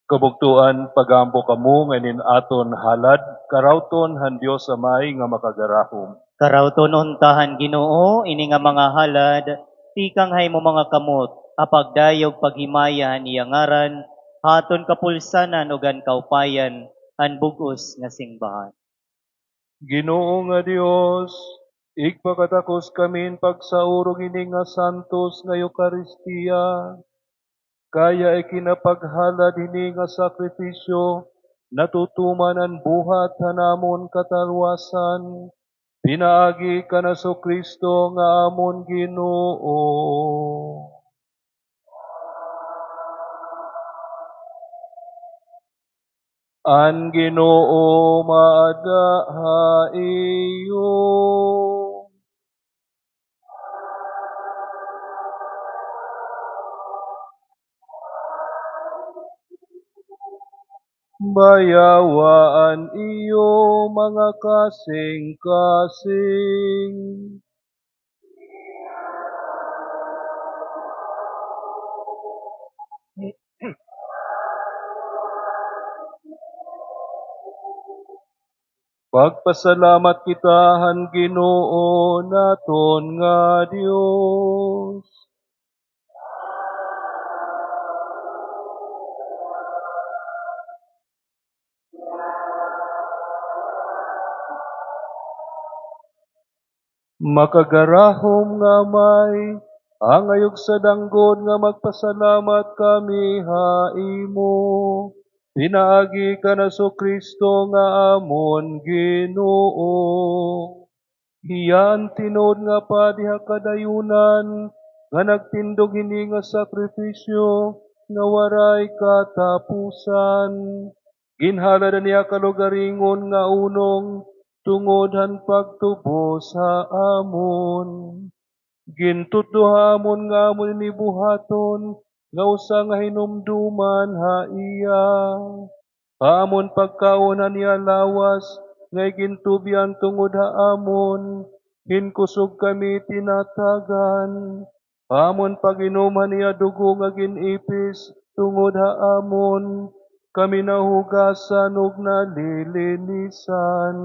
Kabugtoan, pag-ampo kamo nga inin aton halad, karawton han Dios Amay nga Makagarahom. Karawton unta han Ginoo ini nga mga halad, tikang ha imo mga kamot, ha pagdayog paghimaya han iya ngaran, ha aton kapulsanan ug han kaupayan han bug-os nga singbahan. Ginoo nga Dios, igpakatakos kami hin pagsaurog hini nga santos nga Eukaristia, kay ha ikinapaghalad hini nga sakripisyo, natutuman an buhat han amon katalwasan, pinaagi kan Jesu-Cristo nga amon Ginoo. An Ginoo maada ha iyo. Bayawa an iyo mga kasingkasing. Pagpasalamat kita han Ginoo naton nga Dios. Makagarahom nga Amay, angayog sa danggod nga magpasalamat kami ha imo, pinaagi kan Jesu-Cristo nga amon Ginoo. Hiya an tinuod nga padi ha kadayunan, nga nagtindog hini nga sakrifisyo nga waray katapusan. Ginhalad an iya kalugaringon nga unong tungod han pagtubos ha amon. Gintutdo ha amon nga amon ini buhaton nga usa nga hinumduman ha iya. Ha amon pagkaon han iya lawas nga igintubyan tungod ha amon, hin kusog kami tinatagan. Ha amon pag-inom han iya dugo nga gin-ipis tungod ha amon, kami nahugasan ug nalilinisan.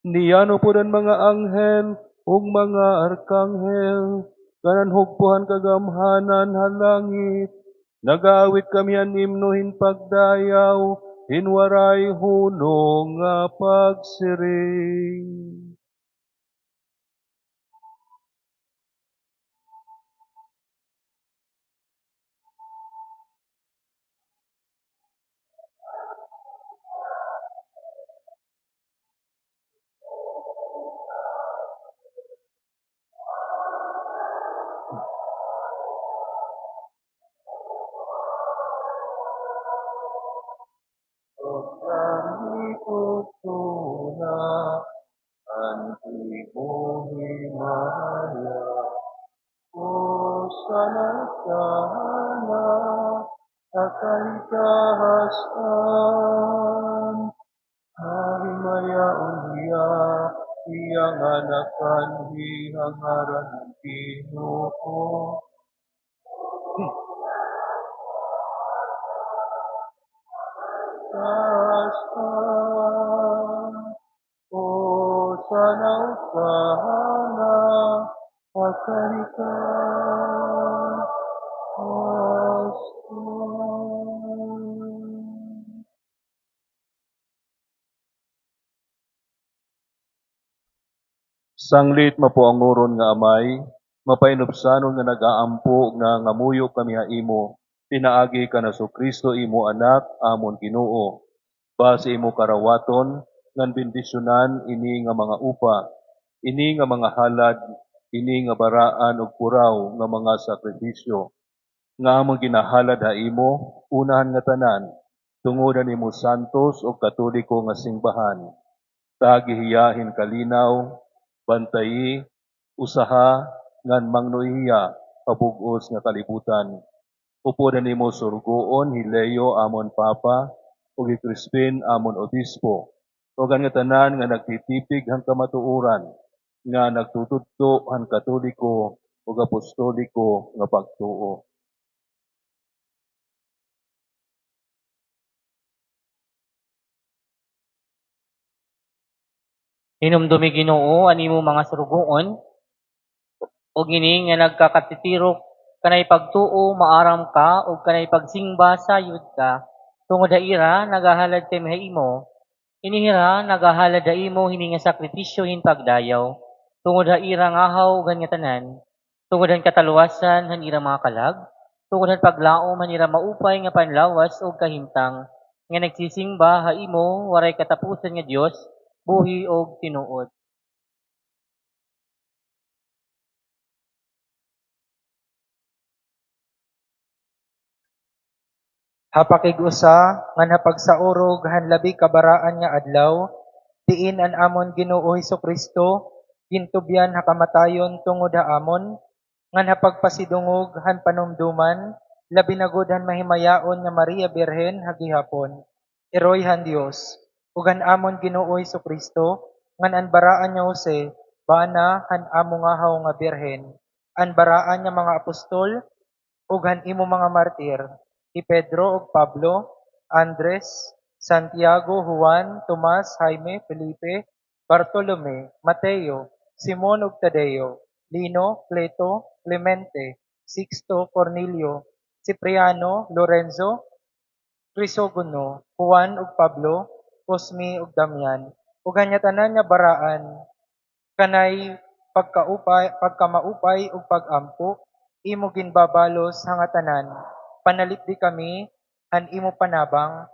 Niyan upod an mga anghel ug mga arkanghel, ngan an hugpo han kagamhanan ha langit. Nag-aawit kami han imno hin pagdayaw, hin waray hunong nga pagsiring. Ug kami tutuna an imo himaya. Hosana, Hosana, ha kahitaas-an. Hahimayaon hiya, hiya nga nakanhi ha ngaran han Ginoo. Taas-an. Hosana, Hosana, ha kahitaas-an. Sanglit mapuangoron nga Amay, mapainubsanon nga nag-aampo nga ngamuyo kami ha imo, pinaagi kan Jesu-Cristo, imo Anak, amon Ginoo. Basi imo karawaton ngan bendisyonan ini nga mga upa, ini nga mga halad, ini nga baraan ug puraw nga mga sakrifisyo, nga amon ginahalad ha imo, una han ngatanan, tungod han imo santos ug katoliko nga simbahan. Tagi hiya hin kalinaw, bantayi, usaha, ngan mangnoy hiya ha bug-os nga kalibutan. Upod han imo surugoon hi Leo amon Papa, ug hi Crispin amon Obispo, ug an ngatanan nga nagtitipig han kamatuoran, nga nagtutudlo han katoliko ug apostoliko nga pagtuo. Hinumdumi, Ginoo, an imo mga surugoon, ug ini nga nagkakatitirok kanay pagtuo, maaram ka, ug kanay pagsingba, sayod ka. Tungod ha ira, nagahalad kami ha imo. Ini hira, nagahalad ha imo hini nga sakripisyo hin pagdayaw. Tungod ha ira ngahaw ug han ngatanan, tungod han katalwasan han ira mga kalag, tungod han paglaom han ira maupay nga panlawas ug kahimtang, nga nagsisingba ha imo waray katapusan nga Dios, buhi ug tinuod. Ha pakig-usa, ngan ha pagsaurog han labi kabaraan nga adlaw, diin an amon Ginoo Jesu-Cristo gintubyan ha kamatayon tungod ha amon, ngan ha pagpasidungog han panumduman, labi na gud han mahimayaon nga Maria Birhen ha gihapon, iroy han Dios, ug han amon Ginoo Jesu-Cristo, ngan an baraan nga Jose, bana han amo ngahaw nga Birhen, an baraan nga mga apostol, ug han imo mga martir, hi Pedro ug Pablo, Andres, Santiago, Juan, Tomas, Jaime, Felipe, Bartolome, Mateo, Simon ug Tadeo, Lino, Cleto, Clemente, Sixto, Cornelio, Cipriano, Lorenzo, Crisogono, Juan ug Pablo, Cosme ug Damian, ug han ngatanan nga baraan, kanay pagkaupay, pagkamaupay ug pag-ampo, imo ginbabalos ha ngatanan, panalipdi kami han imo panabang,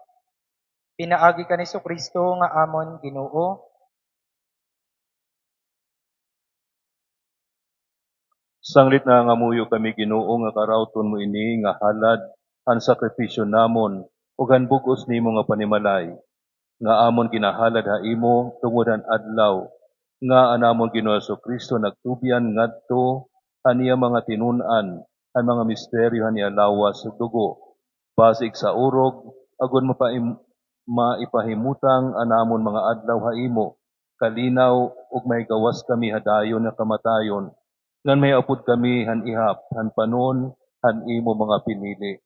pinaagi kan Jesu-Cristo nga amon Ginoo. Sanglit nangangamuyo kami, Ginoo, nga karawton mo ini nga halad han sakripisyo namon ug han bug-os nimo nga panimalay, nga amon ginahalad ha imo tungod han adlaw nga an amon Ginoo Jesu-Cristo nagtubyan ngadto han iya mga tinun-an, han mga misteryo han iya lawas ug dugo, basig sa urog, agod mapaim-, maipahimutang an amon mga adlaw ha imo kalinaw, ug mahigawas kami ha dayon nga kamatayon, ngan mahiapod kami han ihap han panon han imo mga pinili.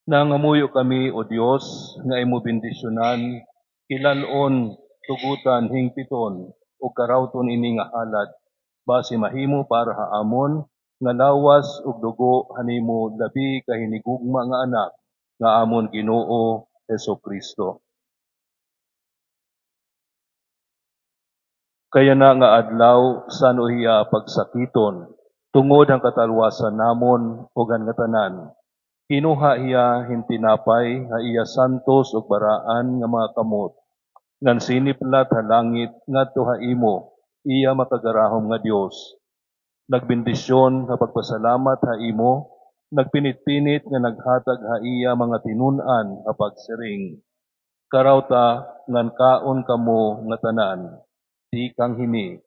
Nangamuyo kami, O Dios, nga imo bendisyonan, kilal-on, tugotan, hingpiton, ug karawton ini nga halad, basi mahimo para ha amon nga lawas ug dugo han imo labi ka hinigugma nga Anak, nga amon Ginoo Jesu-Cristo. Kay yana nga adlaw, san-o hiya pagsakiton, tungod han katalwasan namon ug han ngatanan, kinuha hiya hin tinapay ha iya santos ug baraan nga mga kamot, ngan siniplat ha langit ngadto ha imo, iya makagarahom nga Dios. Nagbendisyon ha pagpasalamat ha imo, nagpinit-pinit nga naghatag ha iya mga tinun-an ha pagsiring, "Karawta ngan kaon kamo ngatanan tikang hini,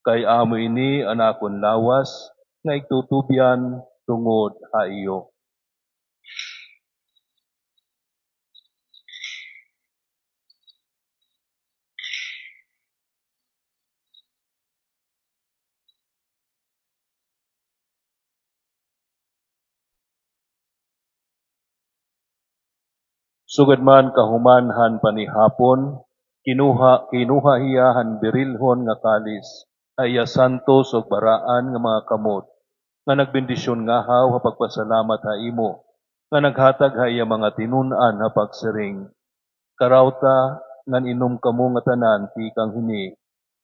kay amo ini an akon lawas nga igtutubyan tungod ha iyo." Sugad man kahuman han panihapon, kinuha, kinuha hiya han birilhon nga kalis, ha iya santos ug baraan nga mga kamot, nga nagbendisyon ngahaw ha pagpasalamat ha imo, nga naghatag ha iya mga tinun-an ha pagsiring, "Karawta ngan inom kamo ngatanan tikang hini,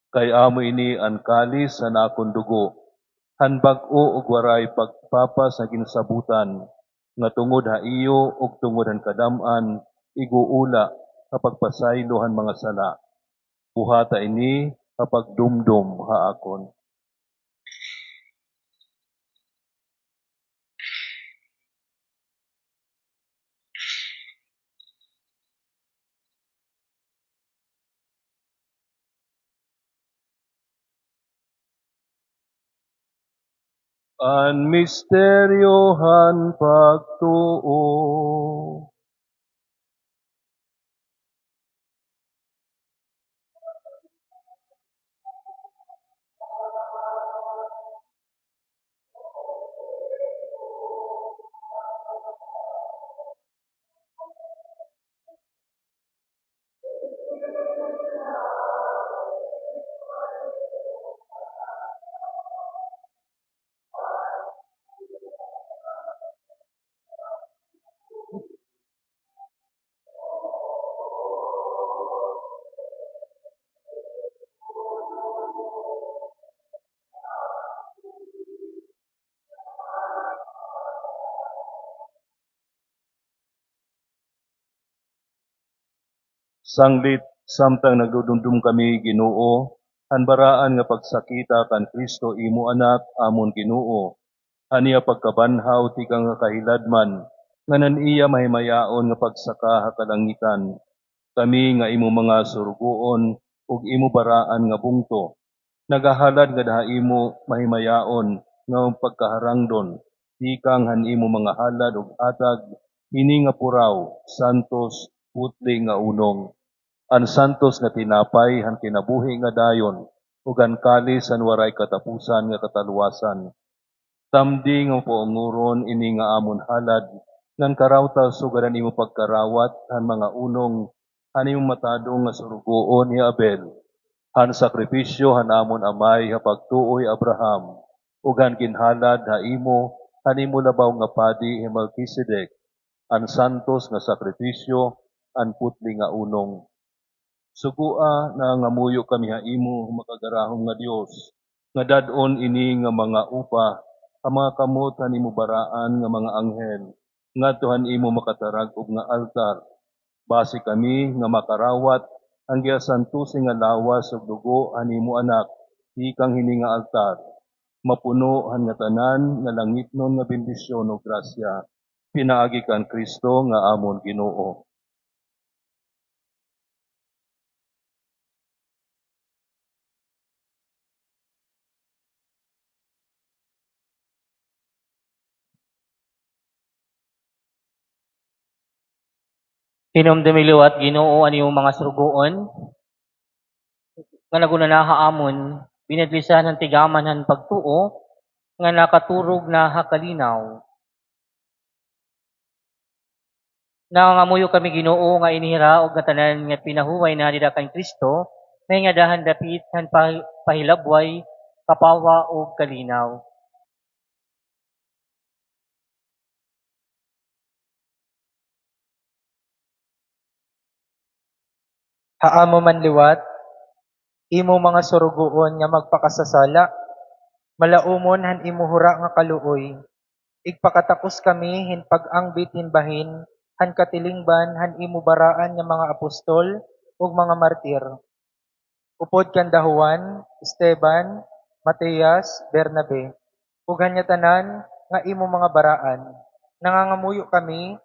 kay amo ini an kalis han akon dugo, han bag-o ug waray pagpapas nga ginasabotan, nga tungod ha iyo ug tungod han kadam-an ig-uula ha pagpasaylo han mga sala. Buhata ini ha pagdumdom ha akon." An misteryo han pagtuo. Sanglit, samtang nagdudumdom kami, Ginoo, han baraan nga pagsakita kan Cristo, imo Anak, amon Ginoo, han iya pagkabanhaw tikang ha kahiladman, ngan han iya mahimayaon nga pagsaka ha kalangitan, kami nga imo mga surugoon ug imo baraan nga bungto, nagahalad ngada ha imo mahimayaon nga pagkaharangdon tikang han imo mga halad ug hatag hini nga puraw, santos, putli nga unong, an santos nga tinapay han kinabuhi nga dayon, ug an kalis han waray katapusan nga katalwasan. Tamdi nga mapaunguron ini nga amon halad, ngan karawta sugad han imo pagkarawat han mga unong han imo matadong nga surugoon hi Abel, han sakripisyo han amon amay ha pagtuo hi Abraham, ug han ginhalad ha imo han imo labaw nga padi hi Melkisedek, an santos nga sakripisyo, an putli nga unong. Sugoa, nangangamuyo kami ha imo, makagarahom nga Dios, nga dad-on ini nga mga upa ha mga kamot han imo baraan nga mga anghel, ngadto han imo makatarag-ob nga altar. Basi kami nga makarawat han gihasantosi nga lawas ug dugo han imo Anak, tikang hini nga altar, mapuno han ngatanan nga langitnon nga bendisyon ug grasya, pinaagi kan Cristo nga amon Ginoo. Hinumdumi liwat, Ginoo, an imo mga surugoon nga nag-una na ha amon, binadlisan han tigaman han pagtuo nga nakaturog na ha kalinaw. Nangangamuyo kami, Ginoo, nga ini hira ug ngatanan nga pinahuway na dida kan Cristo, mahingada han dapit han pahi-, pahilabway, kapawa ug kalinaw. Ha amo man liwat, imo mga surugoon nga magpakasasala, malaumon han imo hura nga kaluoy, igpakatakos kami hin pag-angbit hin bahin han katilingban han imo baraan nga mga apostol ug mga martir. Upod kanda Juan, Esteban, Matias, Bernabe, ug han ngatanan nga imo mga baraan, nangangamuyo kami,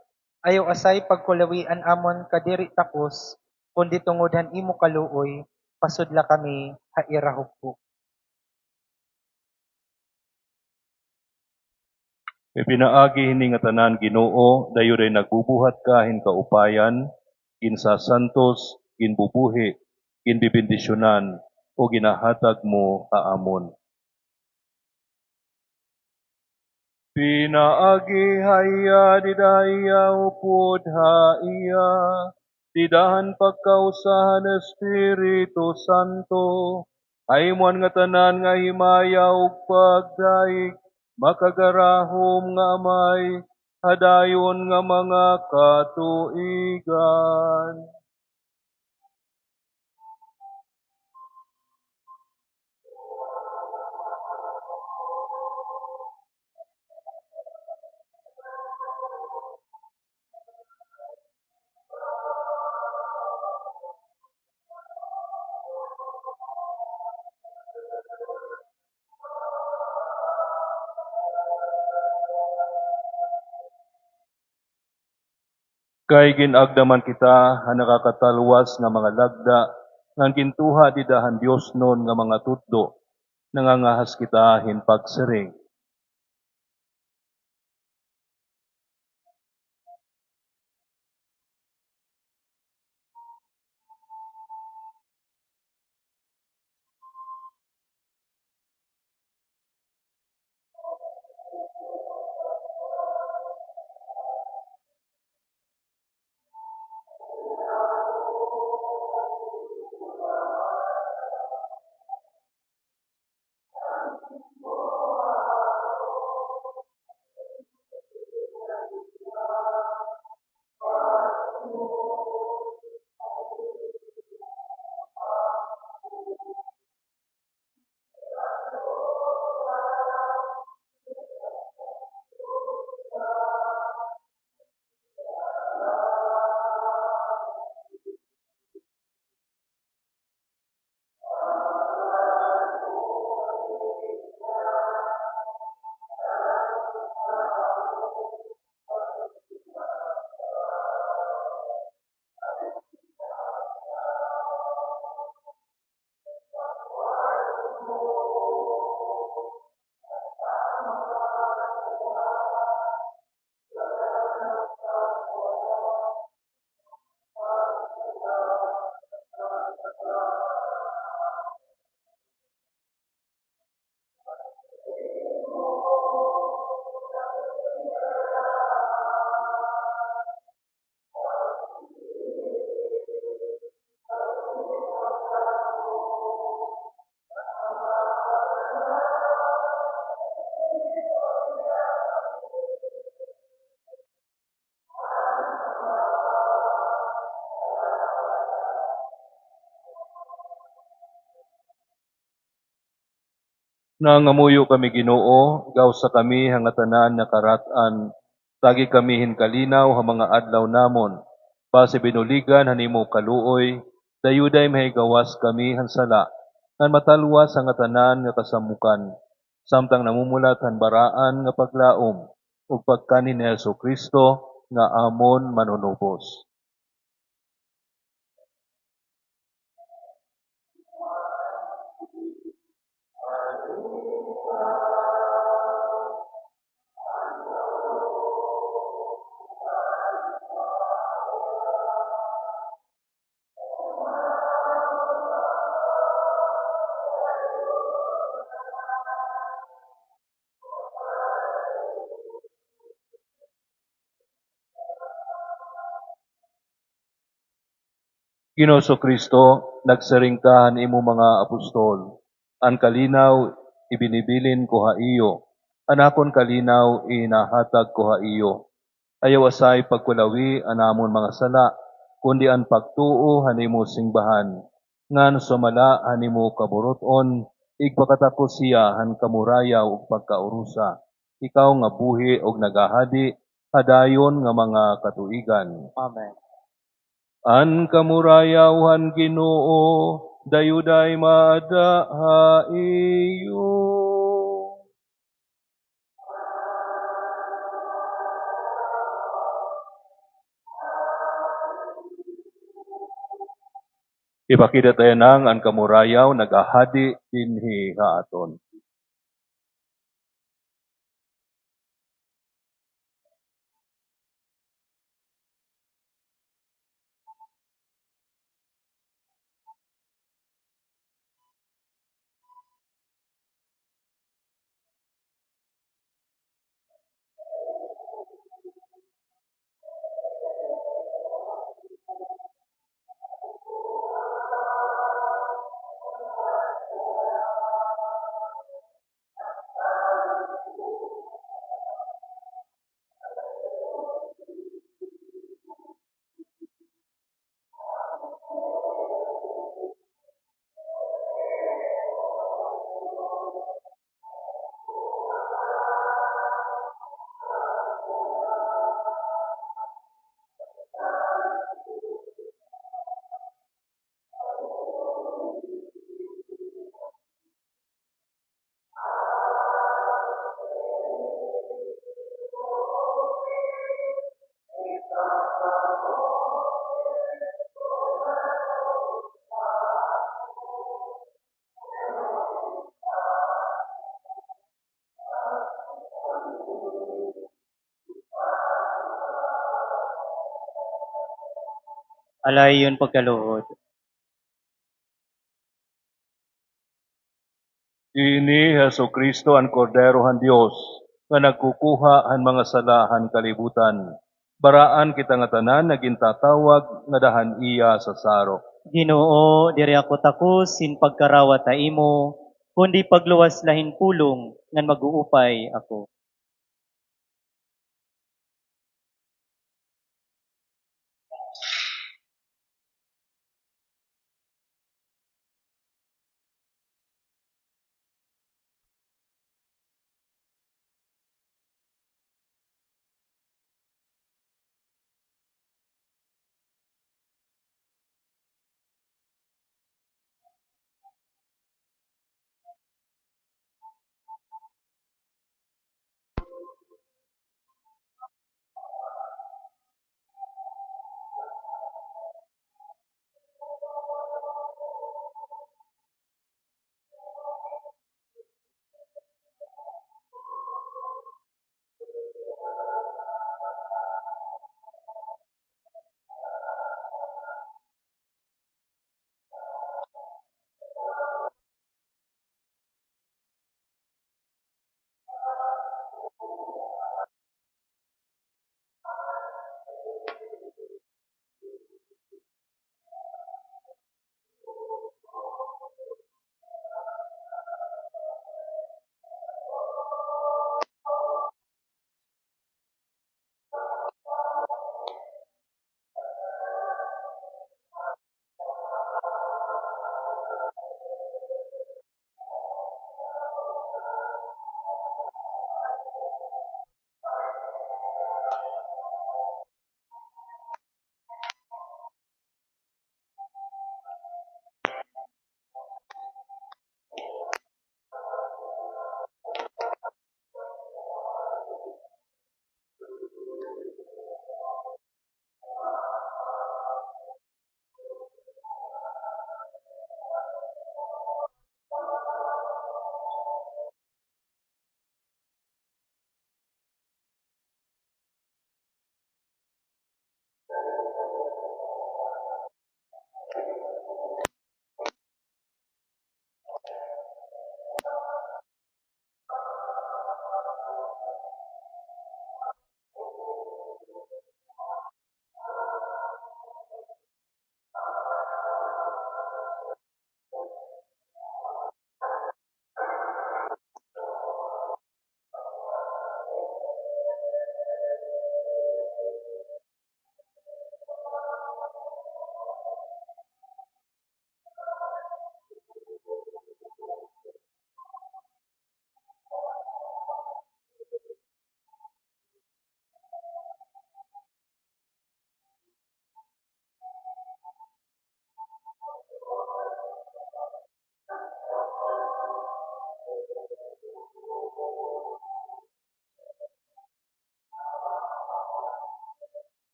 ayaw asay pagkulawi an amon kadiri takos, kundi tungod han imo kaluoy, pasudla kami ha ira hugpo. Ipinaagi hini nga tanan, Ginoo, dayon ay nagbubuhat ka hin kaupayan, ginsasantos, ginbubuhi, ginbibendisyonan, o ginahatag mo ha amon. Pinaagi ha iya, dida ha iya, upod ha iya, dida han pagkausa han Espiritu Santo, ha imo an ngatanan nga himaya ug pagdayeg, makagarahom nga Amay, ha dayon nga mga katuigan. Kay gin-agda man kita ha nakakatalwas nga mga lagda, ngan gintuha dida han diosnon nga mga tudlo, nangangahas kita hin pagsiring. Nangamuyo kami, Ginoo, gawsa kami ha ngatanan nga karat-an, tagi kami hin kalinaw ha mga adlaw namon, basi binuligan han imo kaluoy, dayuday mahigawas kami han sala, ngan matalwas ha ngatanan nga kasamokan, samtang namumulat han baraan nga paglaom ug pagkanhi ni Jesu-Cristo nga amon Manunubos. Ginoo Jesu-Cristo, nagsiring ka han imo mga apostol, "An kalinaw ibinibilin ko ha iyo, an akon kalinaw ihahatag ko ha iyo." Ayaw asay pagkulawi an amon mga sala, kundi an pagtuo han imo singbahan, ngan sumala han imo kaburut-on, igpakatakos hiya han kamurayaw ug pagkaurusa, ikaw nga buhi ug naghahadi ha dayon nga mga katuigan. Amen. An kamurayaw han Ginoo dayuday maada ha iyo. Ipakita ta yana nga an kamurayaw naghahadi dinhi ha aton. Alayon pagkaluhod. Ini hi Jesu-Cristo, an Kordero han Dios, nga nagkukuha han mga sala han kalibutan. Baraan kita ngatanan nga gintatawag ngada han iya sa sarok. Ginoo, diri ako takos hin pagkarawat ha imo, kundi pagluwas la hin pulong ngan mag-uupay ako.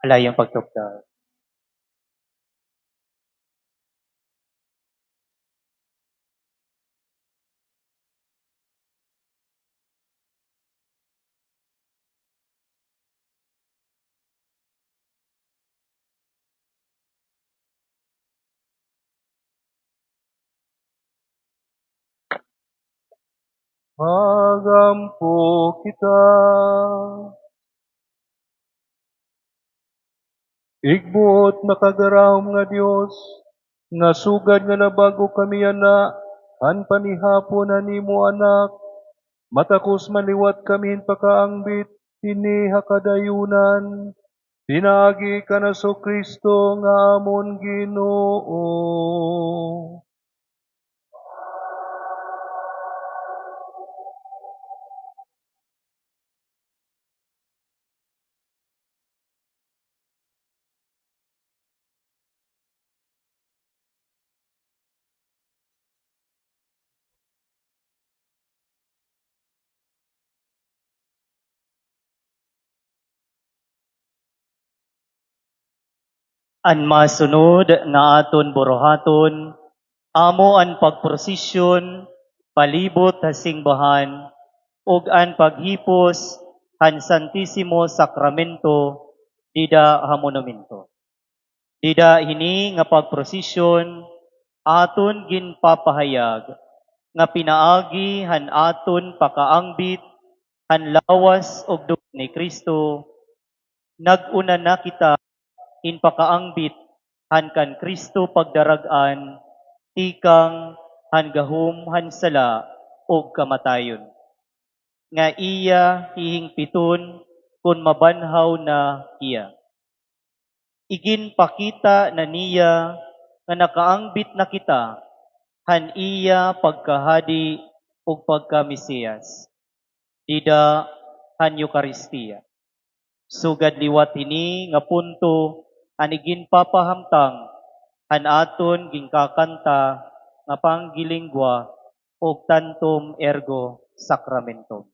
Layong pagtupda. Mag-ampo kita. Igbuot makagarahom nga Dios, nga sugad nga nabag-o kami yana han panihapon han imo Anak, matakos man liwat kami hin pakaangbit hini ha kadayonan, pinaagi kan Jesu-Cristo nga amon Ginoo. An masunod nga aton buruhaton, amo an pagprosesyon palibot ha singbahan ug an paghipos han Santisimo Sakramento dida ha monumento. Dida hini nga pagprosesyon aton ginpapahayag nga pinaagi han aton pakaangbit han lawas ug dugo ni Cristo, nag-una na kita hin pakaangbit han kan Cristo pagdarag-an tikang han gahom han sala ug kamatayon, nga iya hihingpiton kon mabanhaw na hiya. Iginpakita na niya nga nakaangbit na kita han iya pagkahadi ug pagka-Mesiyas dida han Eukaristia. Sugad liwat hini nga punto an iginpapahamtang han aton ginkakanta nga panggilinggwa ug Tantum Ergo Sacramentum.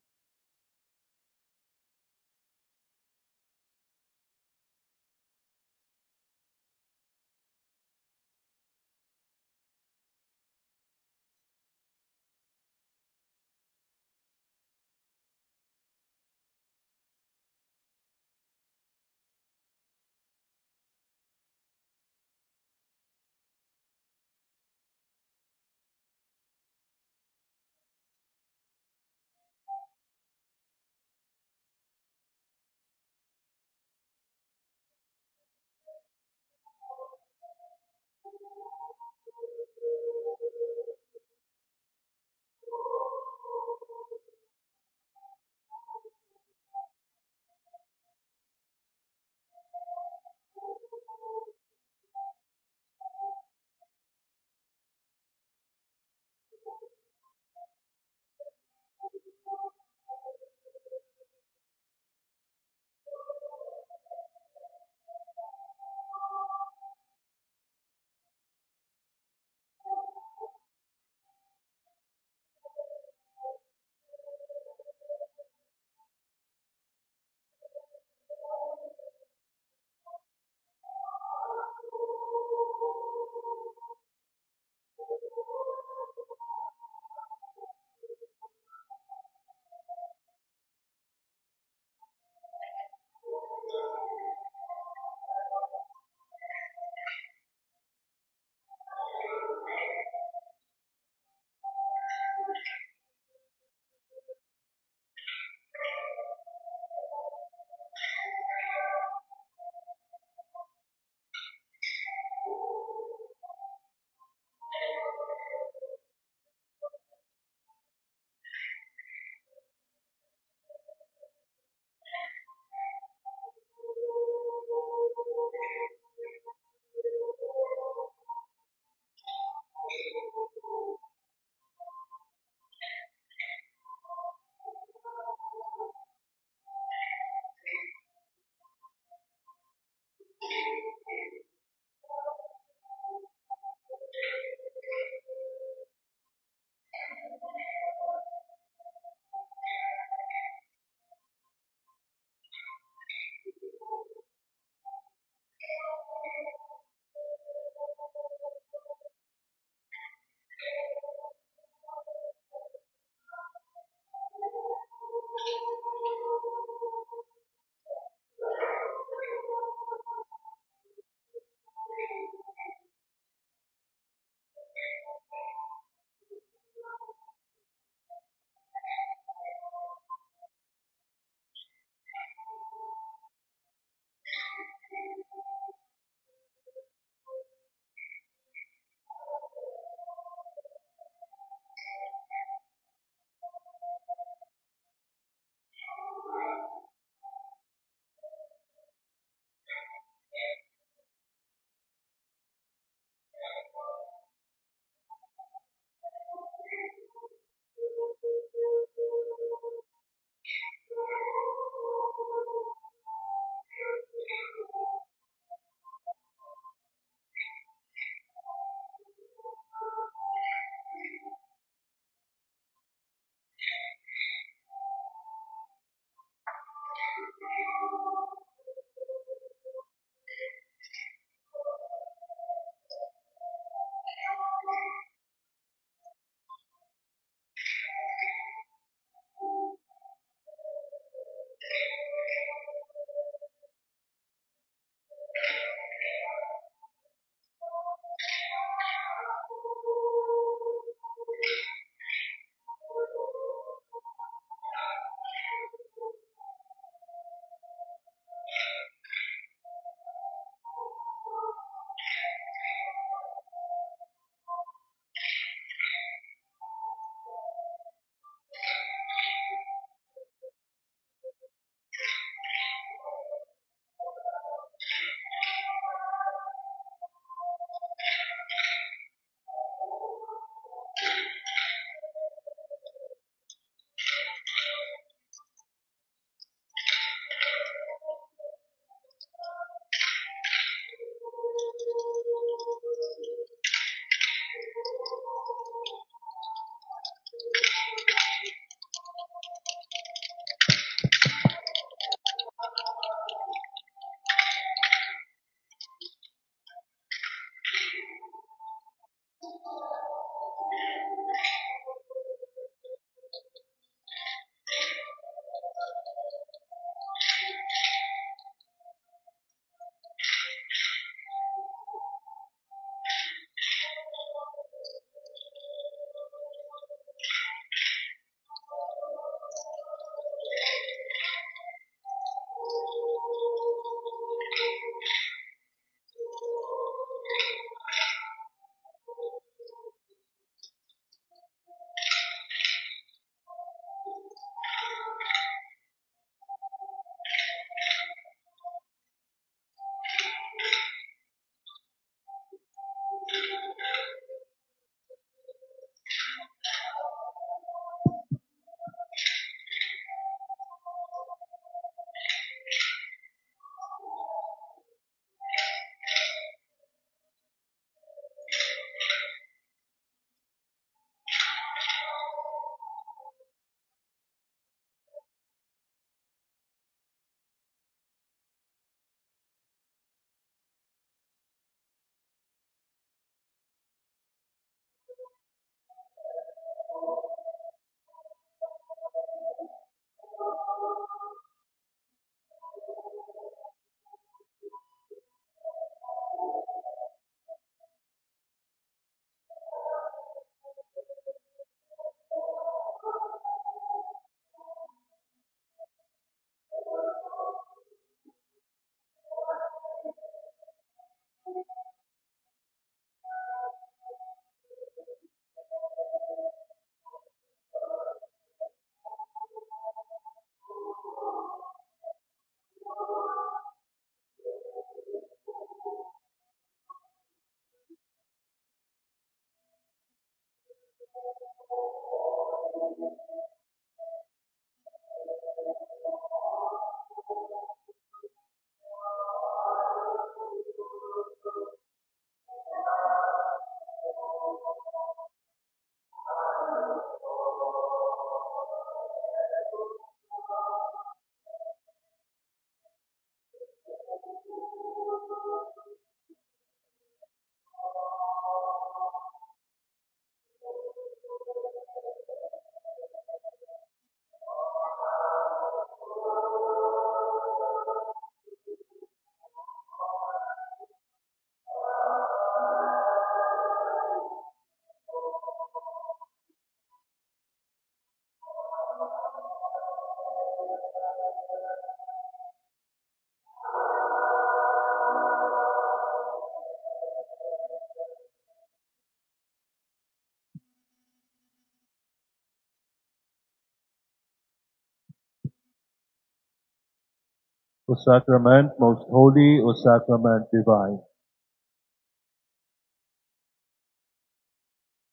O sacrament most holy, O sacrament divine.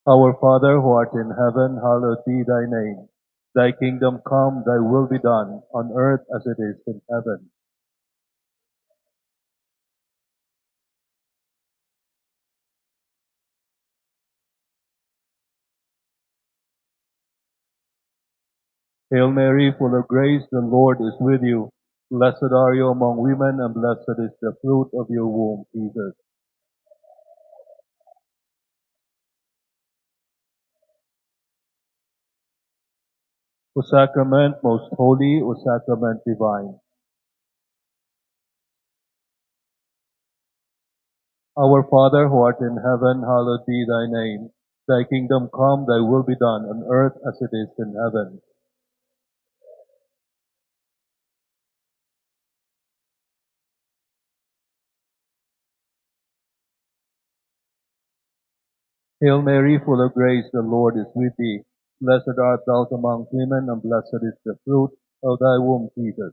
Our Father who art in heaven, hallowed be thy name. Thy kingdom come, thy will be done, on earth as it is in heaven. Hail Mary, full of grace, the Lord is with you. Blessed are you among women, and blessed is the fruit of your womb, Jesus. O sacrament most holy, O sacrament divine. Our Father who art in heaven, hallowed be thy name. Thy kingdom come, thy will be done on earth as it is in heaven. Hail Mary, full of grace, the Lord is with thee. Blessed art thou amongst women, and blessed is the fruit of thy womb, Jesus.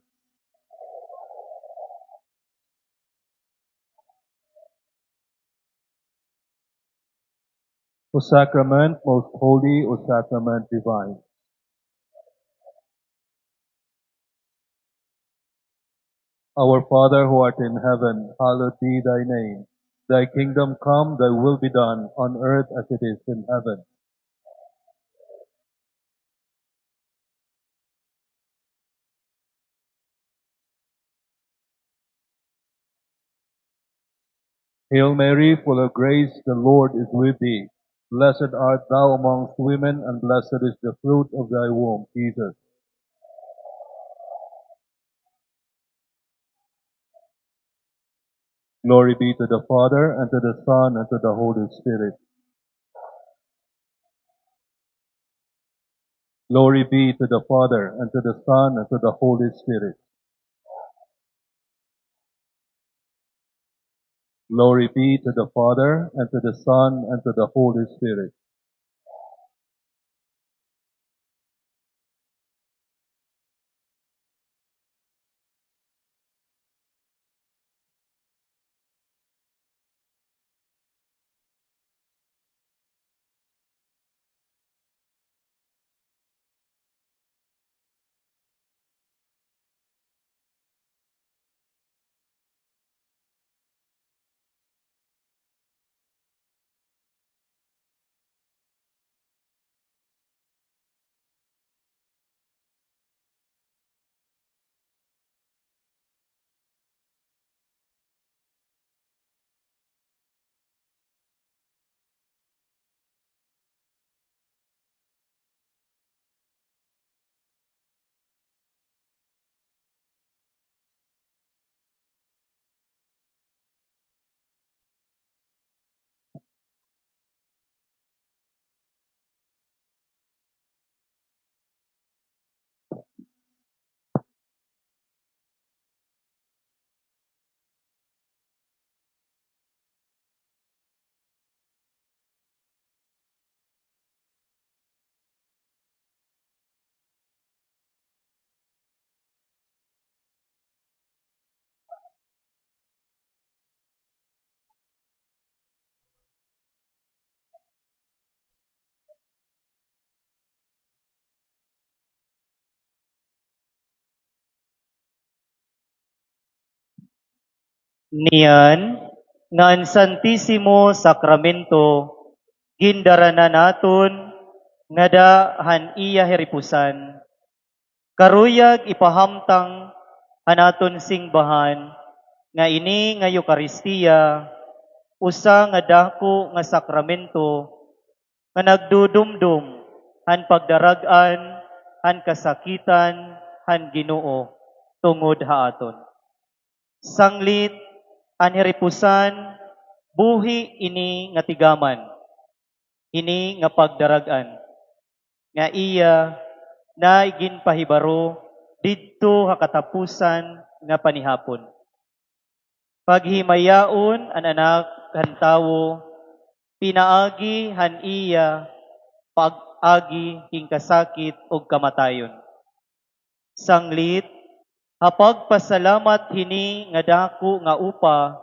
O sacrament most holy, O sacrament divine. Our Father who art in heaven, hallowed be thy name. Thy kingdom come, thy will be done, on earth as it is in heaven. Hail Mary, full of grace, the Lord is with thee. Blessed art thou amongst women, and blessed is the fruit of thy womb, Jesus. Glory be to the Father, and to the Son, and to the Holy Spirit. Glory be to the Father, and to the Son, and to the Holy Spirit. Glory be to the Father, and to the Son, and to the Holy Spirit. Niyan nga an Santisimo Sakramento gindara na naton ngada han iya hiripusan, karuyag ipahamtang han aton singbahan nga ini nga Eukaristiya usa nga dako nga sakramento nga nagdudumdom han pagdarag-an han kasakitan han Ginoo tungod ha aton. Sanglit, an hiripusan, buhi ini nga tigaman, ini nga pagdarag-an, nga iya na iginpahibaro didto ha katapusan nga panihapon. Paghimayaon an Anak han Tawo pinaagi han iya pag-agi hin kasakit ug kamatayon. Sanglit, ha pagpasalamat hini nga dako nga upa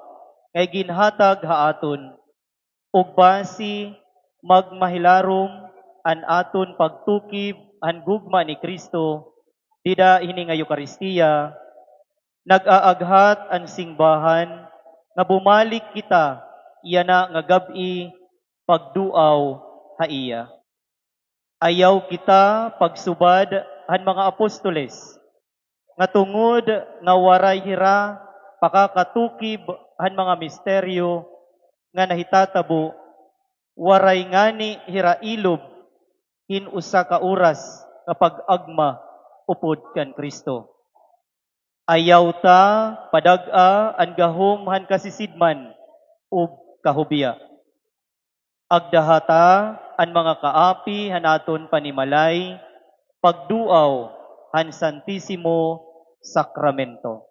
nga iginhatag ha aton, ug basi magmahilarom an aton pagtukib han gugma ni Cristo dida hini nga Eukaristia, nag-aaghat an singbahan nga bumalik kita yana nga gab-i pagduaw ha iya. Ayaw kita pagsubad han mga apostoles, nga tungod nga waray hira pakakatukib han mga misteryo nga nahitatabo, waray ngani hira ilob hin usa ka oras nga pag-agma upod kan Cristo. Ayaw ta padag-a an gahom han kasisidman ug kahubiya. Agdaha ta an mga kaapi han aton panimalay, pagduaw han Santisimo Sakramento.